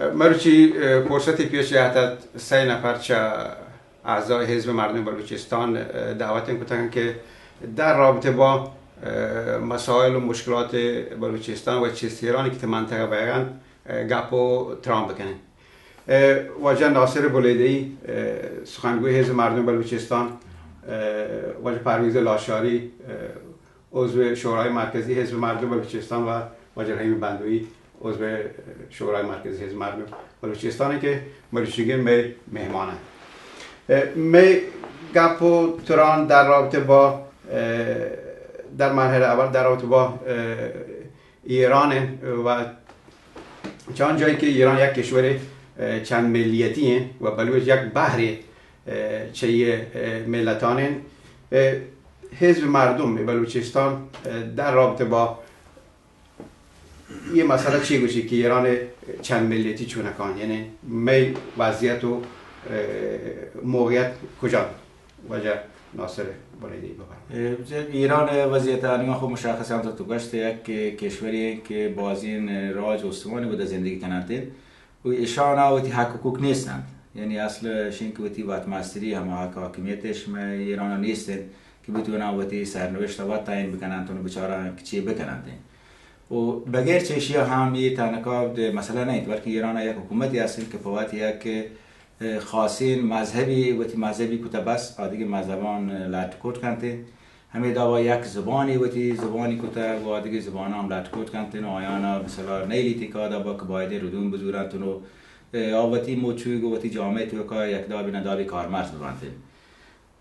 مروچی، اه، پرستی پیش جهت سه نفر چه اعضای حزب مردم بلوچستان، اه، دعوت کتن که در رابطه با، اه، مسائل و مشکلات بلوچستان و چیز ایرانی که منطقه بیگن، اه، گپ و تران بکنن. اه، واجه ناصر بلیده‌ای، اه، سخنگوی حزب مردم بلوچستان، اه، واجه پرویز لاشاری، اه، عضو شورای مرکزی حزب مردم بلوچستان و واجه رحیم بندوی، عضو شورای مرکزی حزب مردم بلوچستان که مروچیگین می مهمانه. اه، می گپ و تران در رابطه با، اه، در مرحله اول در رابطه با، اه، ایران و چه آن جایی که ایران یک کشور، اه، چند ملیتی و بلوچ یک بحری، اه، چه یه، اه، ملتان، اه، حزب مردم بلوچستان، اه، در رابطه با یه مسئله چی گوشی که ایران چند ملیتی چونکان، یعنی می وضعیت و، اه، موقعیت کجا؟ واجه ناصر بلیده‌ای بفرمایید. اه، ایران وضعیت انگا خو مشخص انت، تو گشت یک کشوری که بازین راج استوانی بوده زندگی کننت و ایشان وتی حق حقوق نیستند. یعنی اصل شین که وتی وت مستری هما حق حاکمیتش مئے ایران نیستند که بتوانن وتی سرنوشت وت تعیین بکننت و بچارن که چی بکننت. و بغیر چه اشیا هم یه تنکا مسئله نیست، بلکه ایران یک حکومتی هستند که په وت یک، اه، خاصین مذهبی، وتی مذهبی کته بس، آ دیگه مذهبان، اه، لٹ کٹ کنت. همی دابا یک زبانی وتی زبانی کته و آ دیگه زبان هم لٹ کٹ کنت و آیانا مثلا نیلیتی که دابا که باید ردوم بزورنت و، اه، آ وتی موچوی و وتی جامعه توکا یک دابی ندابی کارمرز ببنت.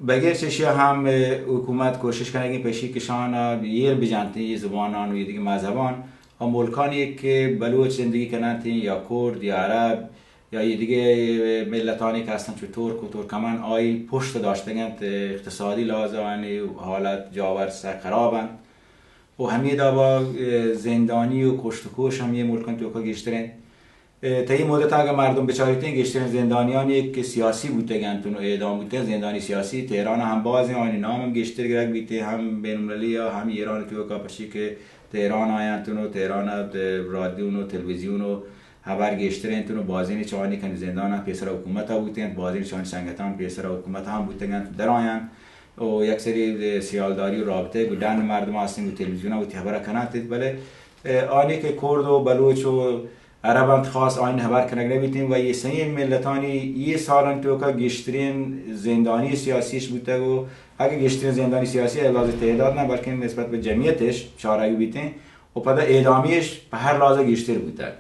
بغیر چشیا هم، اه، حکومت کوشش کنگی پیشی کشان ایر بجنت، یہ زبانان و یہ دیگه مذہبان و ملکانی که بلوچ زندگی کننت یا کرد یا عرب یا یہ دیگه ملتانی که هستن چو ترک و ترکمن آئی پشت داشتگنت، اقتصادی لحاظ آنی حالت جاور سک خراب انت و همی دابا، اه، زندانی و کشت و کوش هم یہ ملکان توکا گیشترین. اه، تئی مدت اگه مردم بچاریتیں، گیشترین زندانیانی که سیاسی بوتگنت و اعدام بوتگنت، زندانی سیاسی تهران هم بازیں، آنی نام هم گیشتر گرگ بیتیں، هم بین المللی یا هم ایران توکا پشی که تهران آینت و تهران رادیون و تلویزیون و هبر گیشتر انت و بازین چانی کن زندان هم پیسر حکومت بوتنت، بازین چانی سنگتان پیسر حکومت هم بوتگنت، در آیان و یک سری سیالداری و رابطه گو ڈن مردم هستن و تلویزیون وتی هبر کننت، بله، اه، آنی که کرد و بلوچ و عرب انت خاص آین هبر کنگ نبیتین و یہ سئیں ملتانی یہ سالن توکا گیشترین زندانی سیاسیش بوتگ و اگه گیشترین زندانی سیاسی لحاظ تعداد نه بلکه نسبت به جمعیتش چارگ بیتین و پدا اعدامیش په هر لحاظ گیشتر بوتگ.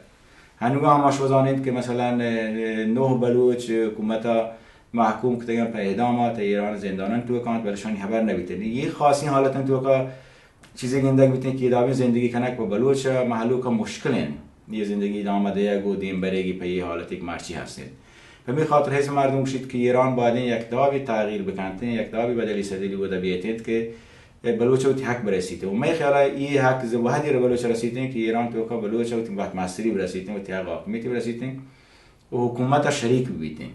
هنوگا هم شما زانید که مثلاً، اه، نه بلوچ حکومتا محکوم کتگن په اعداما تا ایران زندانان توکانت، بلشانی هبر نبیتین. یہ خاصی حالتن توکا چیزے گندگ بیتیں که دابیں زندگی کنگ په بلوچ مهلوک مشکل انت. یہ زندگی ادامه دیگ و دیم بریگی په یہ حالتی که مرچی هستید. پمی خاطر حزب مردم گوشید که ایران بایدیں یک دابی تغییر بکنتیں، یک دابی بدلی سدلی و دبیتید که بلوچ وتی حق برسیتیں. و مئے خیالا یہ حق ز وحدی رو بلوچ رسیتیں که ایران توکا بلوچ وتی وت مستری برسیتیں، وتی حق حاکمیتی برسیتیں و حکومت شریک بیتیں.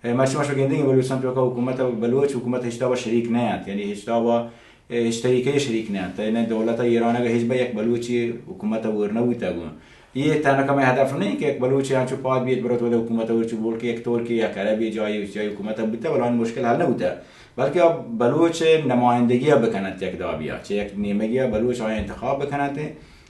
اه، مرچی ما شما گندگیں بلوچستان توکا حکومت، بلوچ حکومت هچ دابا شریک نہ انت، یعنی هچ دابا، اه، هچ طریقے شریک نہ انت. یعنی دولت ایران اگر هچ با یک بلوچی حکومت ور نہ بوتا گون. یہ تنها کمے هدف نہیں که یک بلوچی انچو پاد بیت بروت ودا حکومت ور چو بول که یک ترکی یک عربی جایی جایی حکومت بوتا، بلان مشکل حل نہ بوتا. بلکه آ بلوچ نمایندگی بکنت یک دابیا، چه یک نیمگیا بلوچ آیا انتخاب بکنت.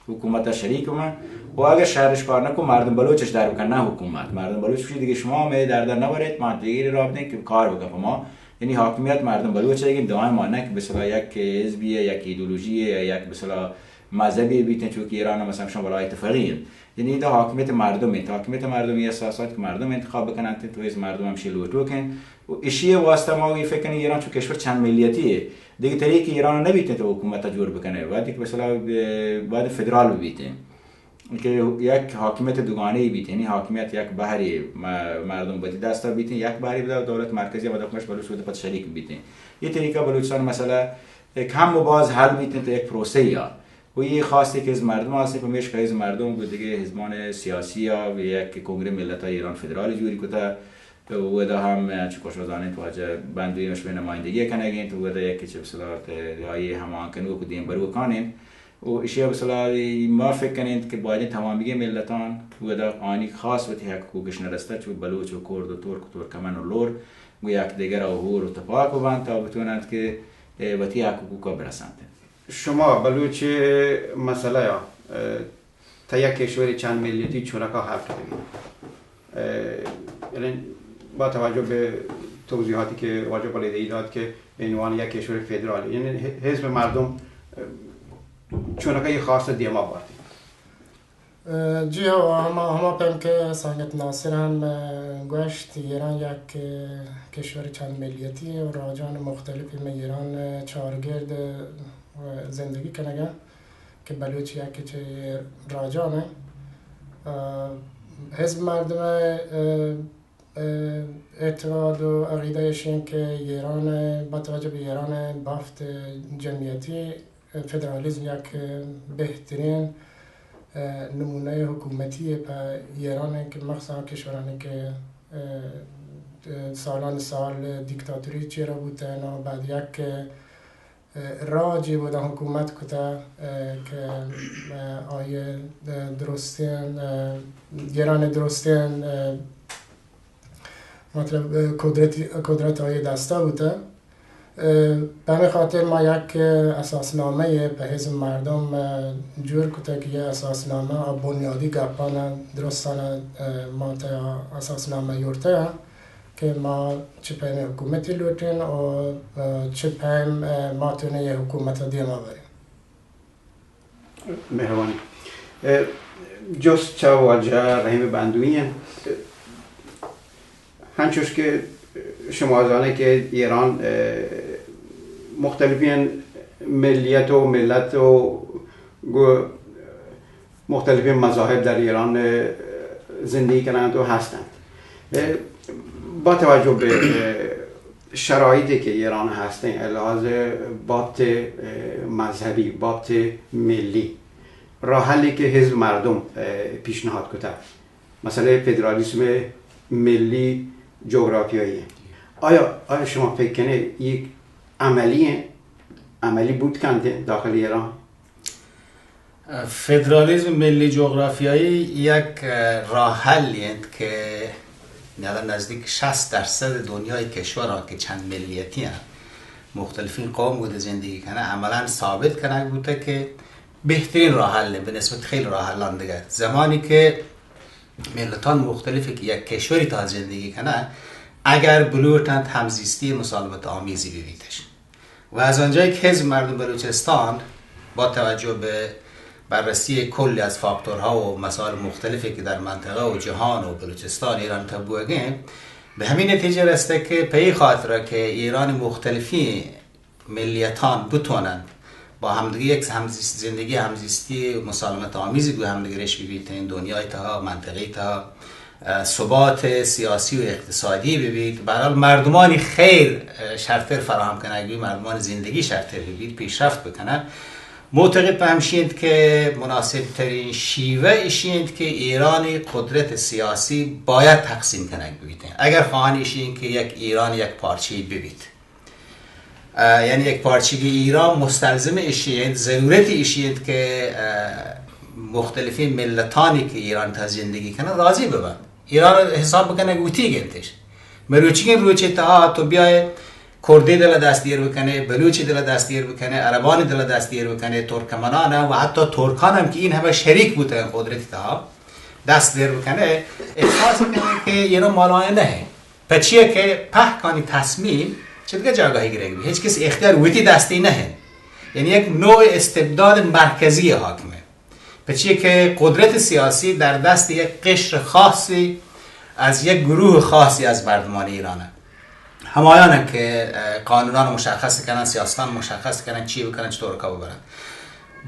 حکومت شریک من و اگر شرش کار نکو مردم بلوچش در بکن، نه حکومت. مردم بلوچ بشی دیگه شما می در در نبرید، ما دیگری را بدین که کار بکن په ما. یعنی حاکمیت مردم بلوچ ایگین دائما، نه که مثلا یک حزبی، یک ایدئولوژی، یک مثلا مذهبی بیتن، چون که ایران مثلا شما ولایت فقیه انت. یعنی دا حاکمیت مردم انت، حاکمیت مردم یہ احساسات که مردم انتخاب بکنن تو از مردم همشی لوٹوک انت. و اشی واسطه ما یہ فکر کنیں ایران چون کشور چند ملیتی ہے، دیگه طریقی ایران نبیتیں تو حکومت جوڑ بکنه. باید که مثلا، اه، باید فدرال بیتیں که یک حاکمیت دوگانه بیتیں، یعنی حاکمیت یک بحری م-، مردم بدی دستا بیتیں، یک بحری بدا دولت مرکزی و دکمش بلوچ بده پد شریک بیتیں. یہ طریقه بلوچستان مسئله یک هم و باز حل بیتیں تو یک پروسه یا. و یہ خواستی که از مردم هستیں، پمیش که از مردم گو دیگه حزبان سیاسی یا یک کنگره ملت ایران فدرال جوری کتا، و ادا هم، اه، چه کش زانیت واجه بندوی مش به نمایندگی کنگین، تو ادا یک چه بسلا آئی همان کنوک و دیم بروکانین. و ایشی ء بسلا ما فکر کنیں کہ باید تمامی ملتان و دا آنی خاص وتی حق حقوقش نرستہ، چو بلوچ و کرد و ترک و ترکمن و لور گو یک دگر ء ہور و تپاک بنت تا بتوننت کہ، اه، وتی حق حقوق برسنت۔ شما بلوچ مسئلہ ء، اه، تا یک کشور چند ملیتی چونکا حل کنید؟ اه، یعنی با توجه به توضیحاتی که واجه پلیده‌ای داد که به عنوان یک کشور فدرالی، یعنی ح-، حزب مردم، اه، چونکا یه خواست دیما بارتی؟ اه، جی ہو، ہما، ہما پیم کہ سنگت ناصر ہم، اه، گوشت، ایران یک، اه، کشور چند ملیتی و راجان مختلفی میں ایران، اه، چارگرد، اه، زندگی کنگا کہ بلوچ یکے چہ راجان انت۔ اه، حزب مردم، اه، اه، اعتقاد و عقیدہ ایش انت کہ ایران، با توجہ بہ ایران بافت جمعیتی، فدرالیزم یک بہترین، اه، نمونہ حکومتی پہ ایران انت کہ مخصوصاً کشورانی کہ، اه، اه، سالان سال دیکتاتوری چیرا بوتن و بعد یک، اه، راجی بودا حکومت کتا، اه، کہ، اه، آئی، اه، درستین، اه، ایران درستین، اه، مطلب، اه، قدرتی، قدرت آئی دستا بوتا۔ اه، پہ ہمیں خاطر ما یک اساسنامہ یہ پہ حزب مردم، اه، جور کتا کہ یہ اساسنامہ ء بنیادی گپانا درستانا، اه، ما تا اساسنامہ یورتا کہ ما چہ پیم حکومتی لوٹیں و، اه، چہ پیم، اه، ما تونیں یہ حکومت دیما بریں۔ مہربانی۔ اه، جست چہ واجہ رحیم بندوی انت۔ ہنچوش کہ شما زانے کہ ایران، اه، مختلفین ملیت و ملت و گو مختلفین مذاہب در ایران، اه، زندگی کنند و ہستند۔ اه، با توجہ بہ، اه، شرایطی کہ ایران ہستیں، لحاظ بابت، اه، مذہبی، بابت ملی، راه حلی که حزب مردم، اه، پیشنهاد کته، مسئله فدرالیسم ملی جغرافیایی. آیا، آیا شما فکر کنه یک عملی، عملی بود کنده داخل ایران؟ فدرالیزم ملی جغرافیایی یک، اه، راه حلی انت که نزدیک شصت درصد دنیای کشوران که چند ملیتی هستند، مختلفین قوم بوده زندگی کنه، عملاً ثابت کنگ بوته که بہترین راہ حل انت بہ نسبت خیلی راہ حلان دگہ۔ زمانی کہ ملتان مختلف کہ یک کشوری تہا زندگی کنہ، اگر بلوٹنت ہمزیستی مسالمت آمیزی ببیتش۔ و از آنجایی که حزب مردم بلوچستان با توجه به بررسی کلی از فاکتورها و مسائل مختلفی که در منطقه و جهان و بلوچستان ایران تبوگیں، به همین نتیجه رسته که په این خاطر که ایران مختلفی ملیتان بتونند با همدیگه یک همزیست، زندگی همزیستی مسالمت آمیزی گو همدیگه رش ببیتن، دنیای تها، منطقهٔ تها، اه، ثبات سیاسی و اقتصادی ببیت، به هر حال مردمانی خیر، اه، شرتر فراهم کنگ ببیت، مردمانی زندگی شرتر ببیت، پیشرفت بکنن. معتقد به همشی انت که مناسب ترین شیوه اشی انت که ایرانی قدرت سیاسی باید تقسیم کنگ ببیت. اگر خواهان اشی انت که یک ایران یک پارچه‌ای ببیت. اه، یعنی یک پارچگی ایران مستلزم اشی انت، ضرورت اشی انت که، اه، مختلفین ملتانی که ایران تها زندگی کنن راضی ببن. ایران حساب بکنه گوتی گنتش. مروچیگین روچی تها تو بیای کردی دل دست دیر بکنه، بلوچی دل دست دیر بکنه، عربانی دل دست دیر بکنه، ترکمنان و حتی ترکان هم که این همه شریک بوتن قدرت تها دست دیر بکنه، احساس کنه که ایران مالای نه. پچیه که پهکانی تصمیم چه دیگه جاگاهی گرگ بی. هیچ کس اختیار وتی دستی نه. یعنی یک نوع استبداد مرکزی حاکمه. پچیه که قدرت سیاسی در دست یک قشر خاصی از یک گروه خاصی از مردمان ایرانه. همایانه که، اه، قانونان مشخص کنن، سیاستان مشخص کنن، چی بکنن، چطور کار ببرن.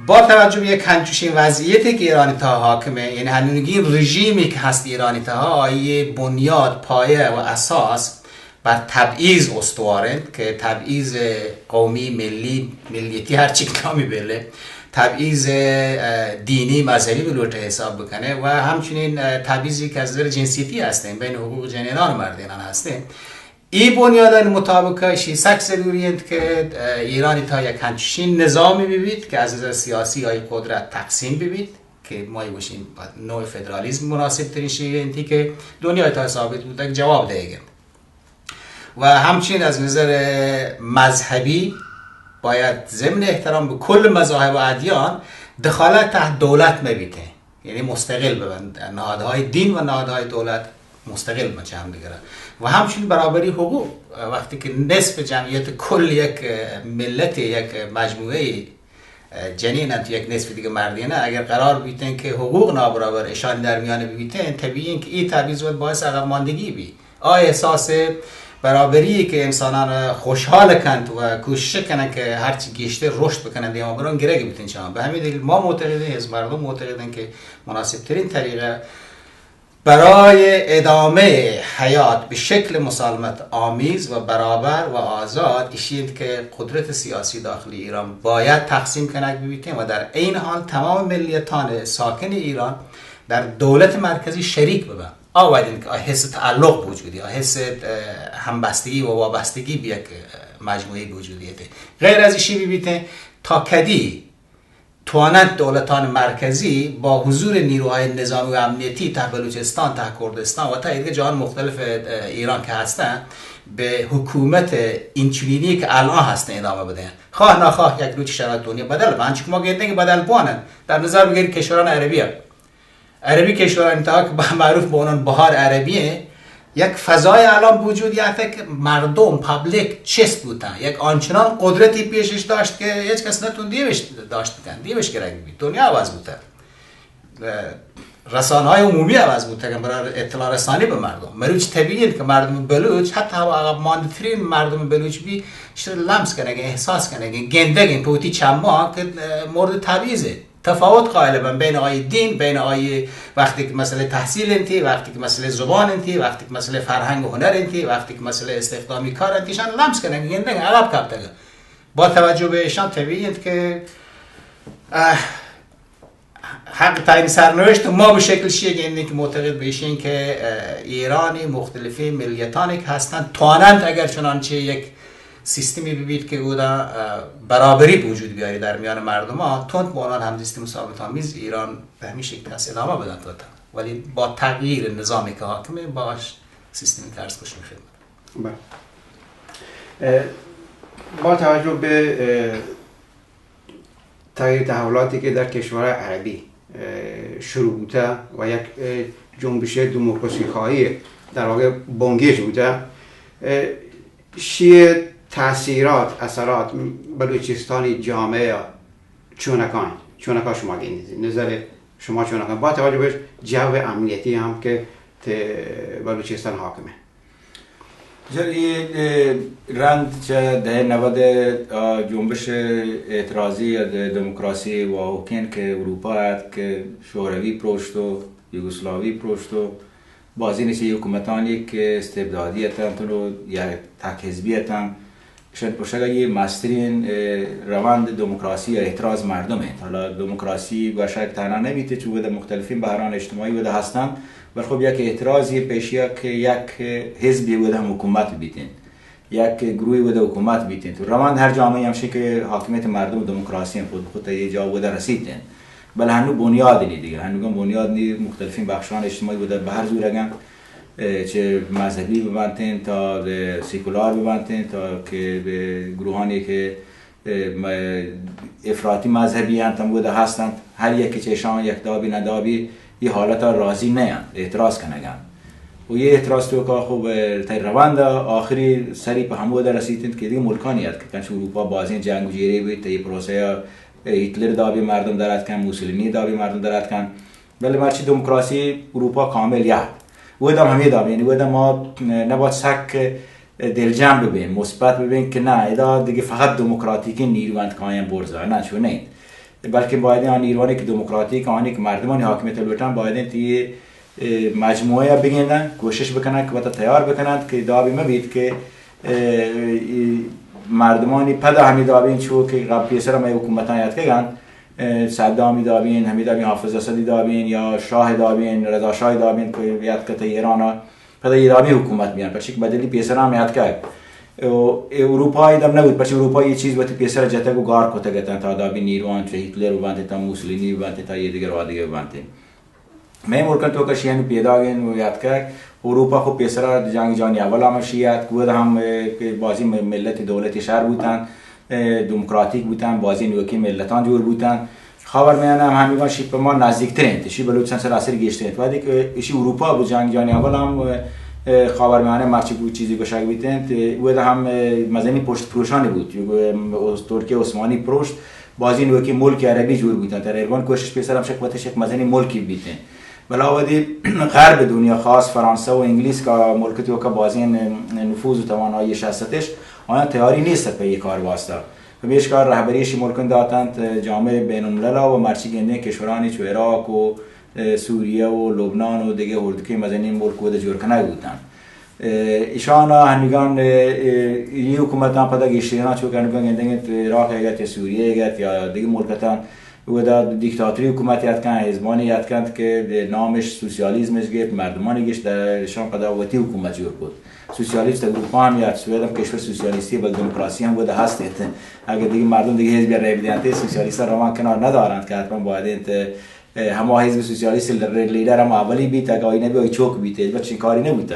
با توجه به یک همچین وضعیتی که ایران تها حاکمه، یعنی هنوگین رژیمی که هست ایران تها، آیی بنیاد، پایه و اساس بر تبعیض استوار انت که تبعیض قومی، ملی، ملیتی، هر چی که نامی بله، تبعیض، اه، دینی، مذهبی بلوٹه حساب بکنه و همچنین، اه، تبعیضی که از نظر جنسیتی هستن، بین حقوق جنینان و مردینان هستن. ای بنیادانی مطابق ایشی سک ضروری انت کہ، اه، ایرانی تا یک ہنچین نظامی ببیت کہ از نظر سیاسی آئی قدرت تقسیم ببیت کہ ما گوشیم نوع فدرالیزم مناسب ترین شیوه انتی کہ دنیا تا ثابت بوتگ جواب دهگ انت. و همچنین از نظر مذهبی باید ضمن احترام به کل مذاهب و ادیان دخالت تحت دولت مبیتیں، یعنی مستقل ببند، نهادهای دین و نهادهای دولت مستقل ببند چه همدیگر. و همچنین برابری حقوق، وقتی که نصف جمعیت کل یک ملت، یک مجموعه جنین انت، یک نصف دیگه مردینه، اگر قرار بیتن که حقوق نابرابر اشان در میان بیتن، طبیعی انت که ای تبعیض باعث عقب ماندگی بی. آ احساس برابری که انسانان خوشحال کنت و کوشش کنن که هرچی گیشتر رشد بکنن، دیما برن، گرگ بیتن چان. به همین دلیل ما معتقدین، حزب مردم معتقدن که مناسب ترین طریقه برای ادامهٔ حیات به شکل مسالمت آمیز و برابر و آزاد ایشی انت که قدرت سیاسی داخل ایران باید تقسیم کنگ ببیتیں و در عین حال تمام ملیتان ساکن ایران در دولت مرکزی شریک ببن. آ باید انت که آ حس تعلق بوجودی، آ حس، اه، همبستگی و وابستگی به یک، اه، مجموعه بوجودی. غیر از ایشی ببیتیں تا کدی توانند دولتان مرکزی با حضور نیروهای نظامی و امنیتی ته بلوچستان، ته کردستان و ته دیگه جاهان مختلف، اه، ایران که هستن، به حکومت اینچنینی که الان هستن ادامه بدهند؟ خواه ناخواه یک روچ شرایط دنیا بدل بان، چون ما گندگی بدل بوانن. در نظر بگیرید کشوران عربی هم. عربی کشورانی تا که با-، معروف به عنوان بهار عربی، یک فضای الان بوجود یافته که مردم، پابلیک چست بوتن، یک آنچنان قدرتی پیشش داشت که هیچ کس نتون دیوش داشت بکن، دیوش گرگ بی. دنیا عوض بوته. اه، رسانه‌های عمومی عوض بوته که برای اطلاع رسانی به مردم. مروچ طبیعی انت که مردم بلوچ حتی هوا عقب مانده ترین مردم بلوچ بی شر لمس کنگه، احساس کنگه، گندگه، پوتی چما که، اه، مورد تبعیضه. تفاوت قائل بن بین آئی دین، بین آئی وقتی که مسئلهٔ تحصیل انتی، وقتی که مسئلهٔ زبان انتی، وقتی که مسئلهٔ فرهنگ و هنر انتی، وقتی که مسئلهٔ استخدامی کار انتی، ایشان لمس کنن، گندن، عقب کپتگن. با توجه به ایشان طبیعی انت که، اه، حق تعیین سرنوشت ما به شکل شیء گندیں که معتقد بیشین که، اه، ایرانی مختلفین ملیتانی که هستند توانند اگر چنانچه یک سیستمی ببیت که اودا، اه، برابری بوجود بیاری در میان مردم ها، تند با آنان همزیستی مسالمت آمیز ایران به همین شکل هست ادامه بدن تو وطن. ولی با تغییر نظامی که حاکمه، باش سیستمی که عرض کشم خدمت. بله. اه، با توجه به، اه، تغییر تحولاتی که در کشورهای عربی، اه، شروع بوده و یک، اه، جنبش دموکراسی خواهی در واقع بنگیج بوده، اه، شی تاثیرات، اثرات بلوچستانی جامعه چونکان، چونکا شما گندید؟ نظر شما چونکان؟ با توجه به جو امنیتی هم که ته بلوچستان حاکمه. جا اے، اے رند چہ دہہ نود ء، آ، جنبش اعتراضی یا د-، دموکراسی واہوکین کہ اروپا ات کہ شوروی پروشتو، یوگوسلاوی پروشتو، بازین چہ حکومتانی کہ استبدادی اتنت و یا تک حزبی اتنت، شن پرشگ یہ مسترین، اے، روند دموکراسی یا اعتراض مردم انت. حالا دموکراسی گوشگ تنہا نہ بیت، چو ودا مختلفین بہران اجتماعی ودا ہستنت، بل خب یک اعتراضی پیشیا کہ یک حزبی ودا حکومت بیتین، یک گروہی ودا حکومت بیتین. تو روند ہر جامعہ ہمشی کہ حاکمیت مردم و دموکراسی ہم خود بخود تا یہ جا ودا رسیتین. بل ہنو بنیاد نی دیگہ، ہنو گم بنیاد نی، مختلفین بخشان اجتماعی ودا بہر زورگن، اے، چہ مذہبی ببنتین تا، اے، سیکولار ببنتین تا کہ بہ گروہانی کہ اه، م-، افراطی مذہبی انت، ہم ودا ہست انت. ہر یکے چہ اشان یک دابی نہ دابی یہ حالتا راضی نہ انت، اعتراض کنگ انت. و یہ اعتراض توکا خب، اه، تئی روند آخری سری پہ ہمودا رسیت انت کہ دیگہ ملکانی ات کہ کنچ اروپا بازیں جنگ و جیرے بیت، تئی پروسہ، اه، ہٹلر دابی مردم در اتکن، موسولینی دابی مردم در اتکن. بلے مرچی دموکراسی اروپا کامل یات. ودا ہم ہمے دابی، یعنی ودا ما نباید سک دلجم ببین، مثبت ببین کہ نہ، ادا دیگہ فقط دموکراتیکیں نیرو انت کہ آیاں برزا، نہ، چو نہ انت. بلکہ باید آ نیروانی کہ دموکراتیک، آنی کہ مردمانی حاکمیت لوٹن، باید انت یہ، اے، مجموعہ بگندن، کوشش بکنن کہ وتا تیار بکنن کہ دابی مبیت کہ، اے، ای مردمانی پدا ہمی دابی چو کہ قبل پیسر ہمیں حکومتان یاد کہ گند، اے، صدامی دابین، ہمی دابین حافظ اسدی دابین یا شاہ دابین، رضا شاہ دابین کہ یاد کتا ایرانا، پدا ایرابی حکومت بیان، پرچہ کہ بدلی پیسرا ہم اتکگ۔ او، اے اروپا ای دم نبوت، پرچہ اروپا ای چیز وتی پیسرا جتگ و گار کتگ اتنت، تا دابی نیروان چہ ہٹلر بنت تا موسولینی بنت تا یہ دیگر و دیگر بنت۔ مئے ملکاں توکا شی ہنو پیداگ انت و یاتکگ۔ اروپا خو پیسرا جنگ جہانی اولا ہم شی اتک، گود ہم، اے، کہ بازی م-، ملت دولتی شہر بوتن، اے، دموکراتیک بوتن، بازی نوکی ملتان جوڑ بوتن۔ خاور میانہ ہم ہمیگان شی پہ ما نزدیکتر انت، شی بلوچستان سراسر گیشتر انت۔ وہدے کہ اشی اروپا بو جنگ جہانی اولا ہم، اے، خاور میانہ مرچی بو چیزی گوشگ بیت انت، اے، وہدا ہم، اے، مزنی پشت پروشانی بوت، اے، ترکیہ عثمانی پروشت، بازی نوکی ملک عربی جوڑ بوتن، تر ایرگان کوشش پیسر ہم شک وتش یک مزنی ملکی بیتیں۔ بلا وہدی غرب دنیا، خاص فرانسہ و انگلیس کا ملک توکا بازین نفوذ و توانائی شستش، آیاں تیاری نیست پہ یہ کار واسطہ۔ پمیشکا رہبری شی ملکن داتنت جامعہ بین الملل و مرچی گندیں کشورانی چو عراق و، اے، سوریہ و لبنان و دگہ ہردکیں مزنین ملک وہدے جوڑ کنگ بوتن۔ اے، ایشان ء ہنگان، اے، اے، اے حکومتاں پدا گیشتریناں چو کہ ہنگان گندگ انت، عراق ء گت یا سوریہ ء گت یا دگہ ملکتاں، اودا دیکتاتوری حکومت یات کن، حزبانی یات کنت کہ نامش سوسیالیزم اش گپت، مردمانی گشت، ایشان پدا وتی حکومت جوڑ کت۔ سوسیالیست اروپا ہم یا سوید ہم کشور سوسیالیستی بل دموکراسی ہم ودا ہست انت۔ اگر دگہ مردم دگہ حزب رای بدینت، سوسیالیست روان کنار ندارنت کہ حتما باید انت اے، ہما حزب سوسیالیست ل-، لیڈر ہم اولی بیت، اگہ آئی نبی آئی چوک بیت، ہچ بچی کاری نبوتہ۔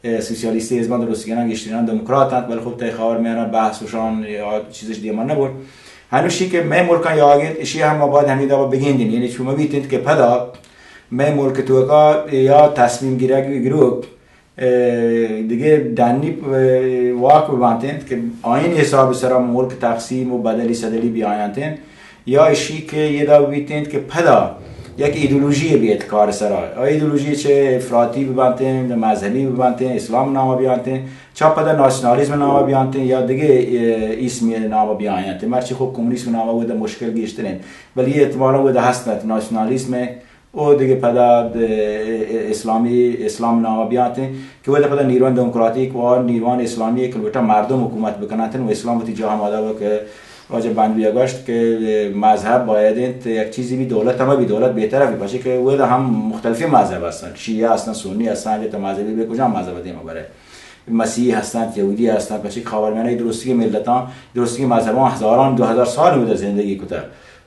اے، سوسیالیستی حزبان درستگینان گیشترینان دموکرات انت، بلے خب تئی خاور میانہ بحث و شان یا چیزش دیما نبرد۔ ہنوشی کہ مئے ملکان یا آگت، اشی ہم ما باید ہمیں دابا بگندین، یعنی چو مبیت انت کہ پدا مئے ملک توکا یا تصمیم گیرگ گروک اے، دگہ ڈنی، اے، واک بہ بنت انت کہ آئین حساب سرا ملک تقسیم و بدلی سدلی بیاینت انت، یا اشی کہ یہ دا بیت انت کہ پدا یک ایدولوژی بیت کار سرا۔ آ ایدولوژی چہ افراطی بہ بنت انت، مذہبی بہ بنت انت، اسلام نامہ بیانت انت، چا پدا ناسیونالیزم نامہ بیانت انت یا دگہ، اے، اسمی نامہ بیاینت انت۔ مرچی خو کمونیسم نامہ ودا مشکل گیشتر انت، بلے یہ احتمالا ودا ہست انت، ناسیونالیزم او دگہ پدا د-، اسلامی، اسلام نامہ بیانت انت کہ ودا پدا نیروان دموکراتیک و نیروان اسلامی کہ لوٹا مردم حکومت بکننت و اسلام وتی جاہ آمادہ بہ کہ واجہ بندوی گوشت کہ مذہب باید انت یک چیزی بی، دولت ہم بی، دولت بہتر بی، پچے کہ ودا ہم مختلفیں مذہب ہستن، شیعہ ہستن، سنی ہستن، اگہ تو مذہبی بے کجام مذہب دیما برے۔ مسیحی ہستنت، یہودی ہستنت، پچے کہ خاورمیانہ درستگی ملتاں، درستگی مذہباں ہزاران، دو ہزار سال ودا زندگی کتہ۔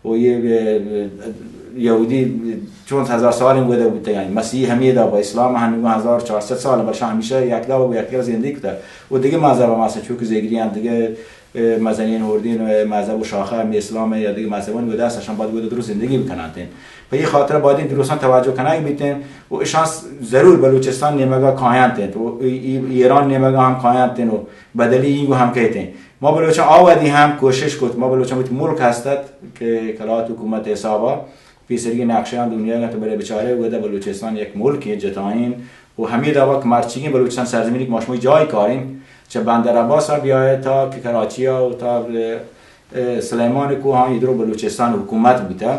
و یہ، اے، یہودی چون ہزار سال ودا بوتہ، یعنی مسیحی ہمیدا با، اسلام ہنگو ہزار چار صد سال، بلشان ہمیشہ یک دا و یک زندگی کتہ۔ و دگہ مذہب ہم ہستن، چونکہ زگری ہم دگہ، اے، مزنین ہوردین، اے، مذہب و شاخہ ہم اسلام یا دگہ مذہبان ودا ہستن، شان باید ودا درست زندگی بکننت۔ پہ یہ خاطر باید این درستان توجہ کنگ بیتیں و اشان ضرور بلوچستان نیمگا کاینت انت و ای-، ای-، ایران نیمگا ہم کاینت انت و بدلی اینگو ہم کہت انت۔ ما بلوچان آ وہدی ہم کوشش کت، ما بلوچان وتی ملک ہست ات کہ کلات حکومت حسابا پیسرگی نقشہ ہم دنیا گت، بلے بچارے ودا بلوچستان یک ملکے جتائین و ہمے دعوا کہ مرچیگیں بلوچستان سرزمینی کہ ما شما جای کارین، چہ بندر عباس ء بیایت تا کہ کراچی ء و تا، اے، سلیمان کوہ ہم ایدرو بلوچستان حکومت بوتہ۔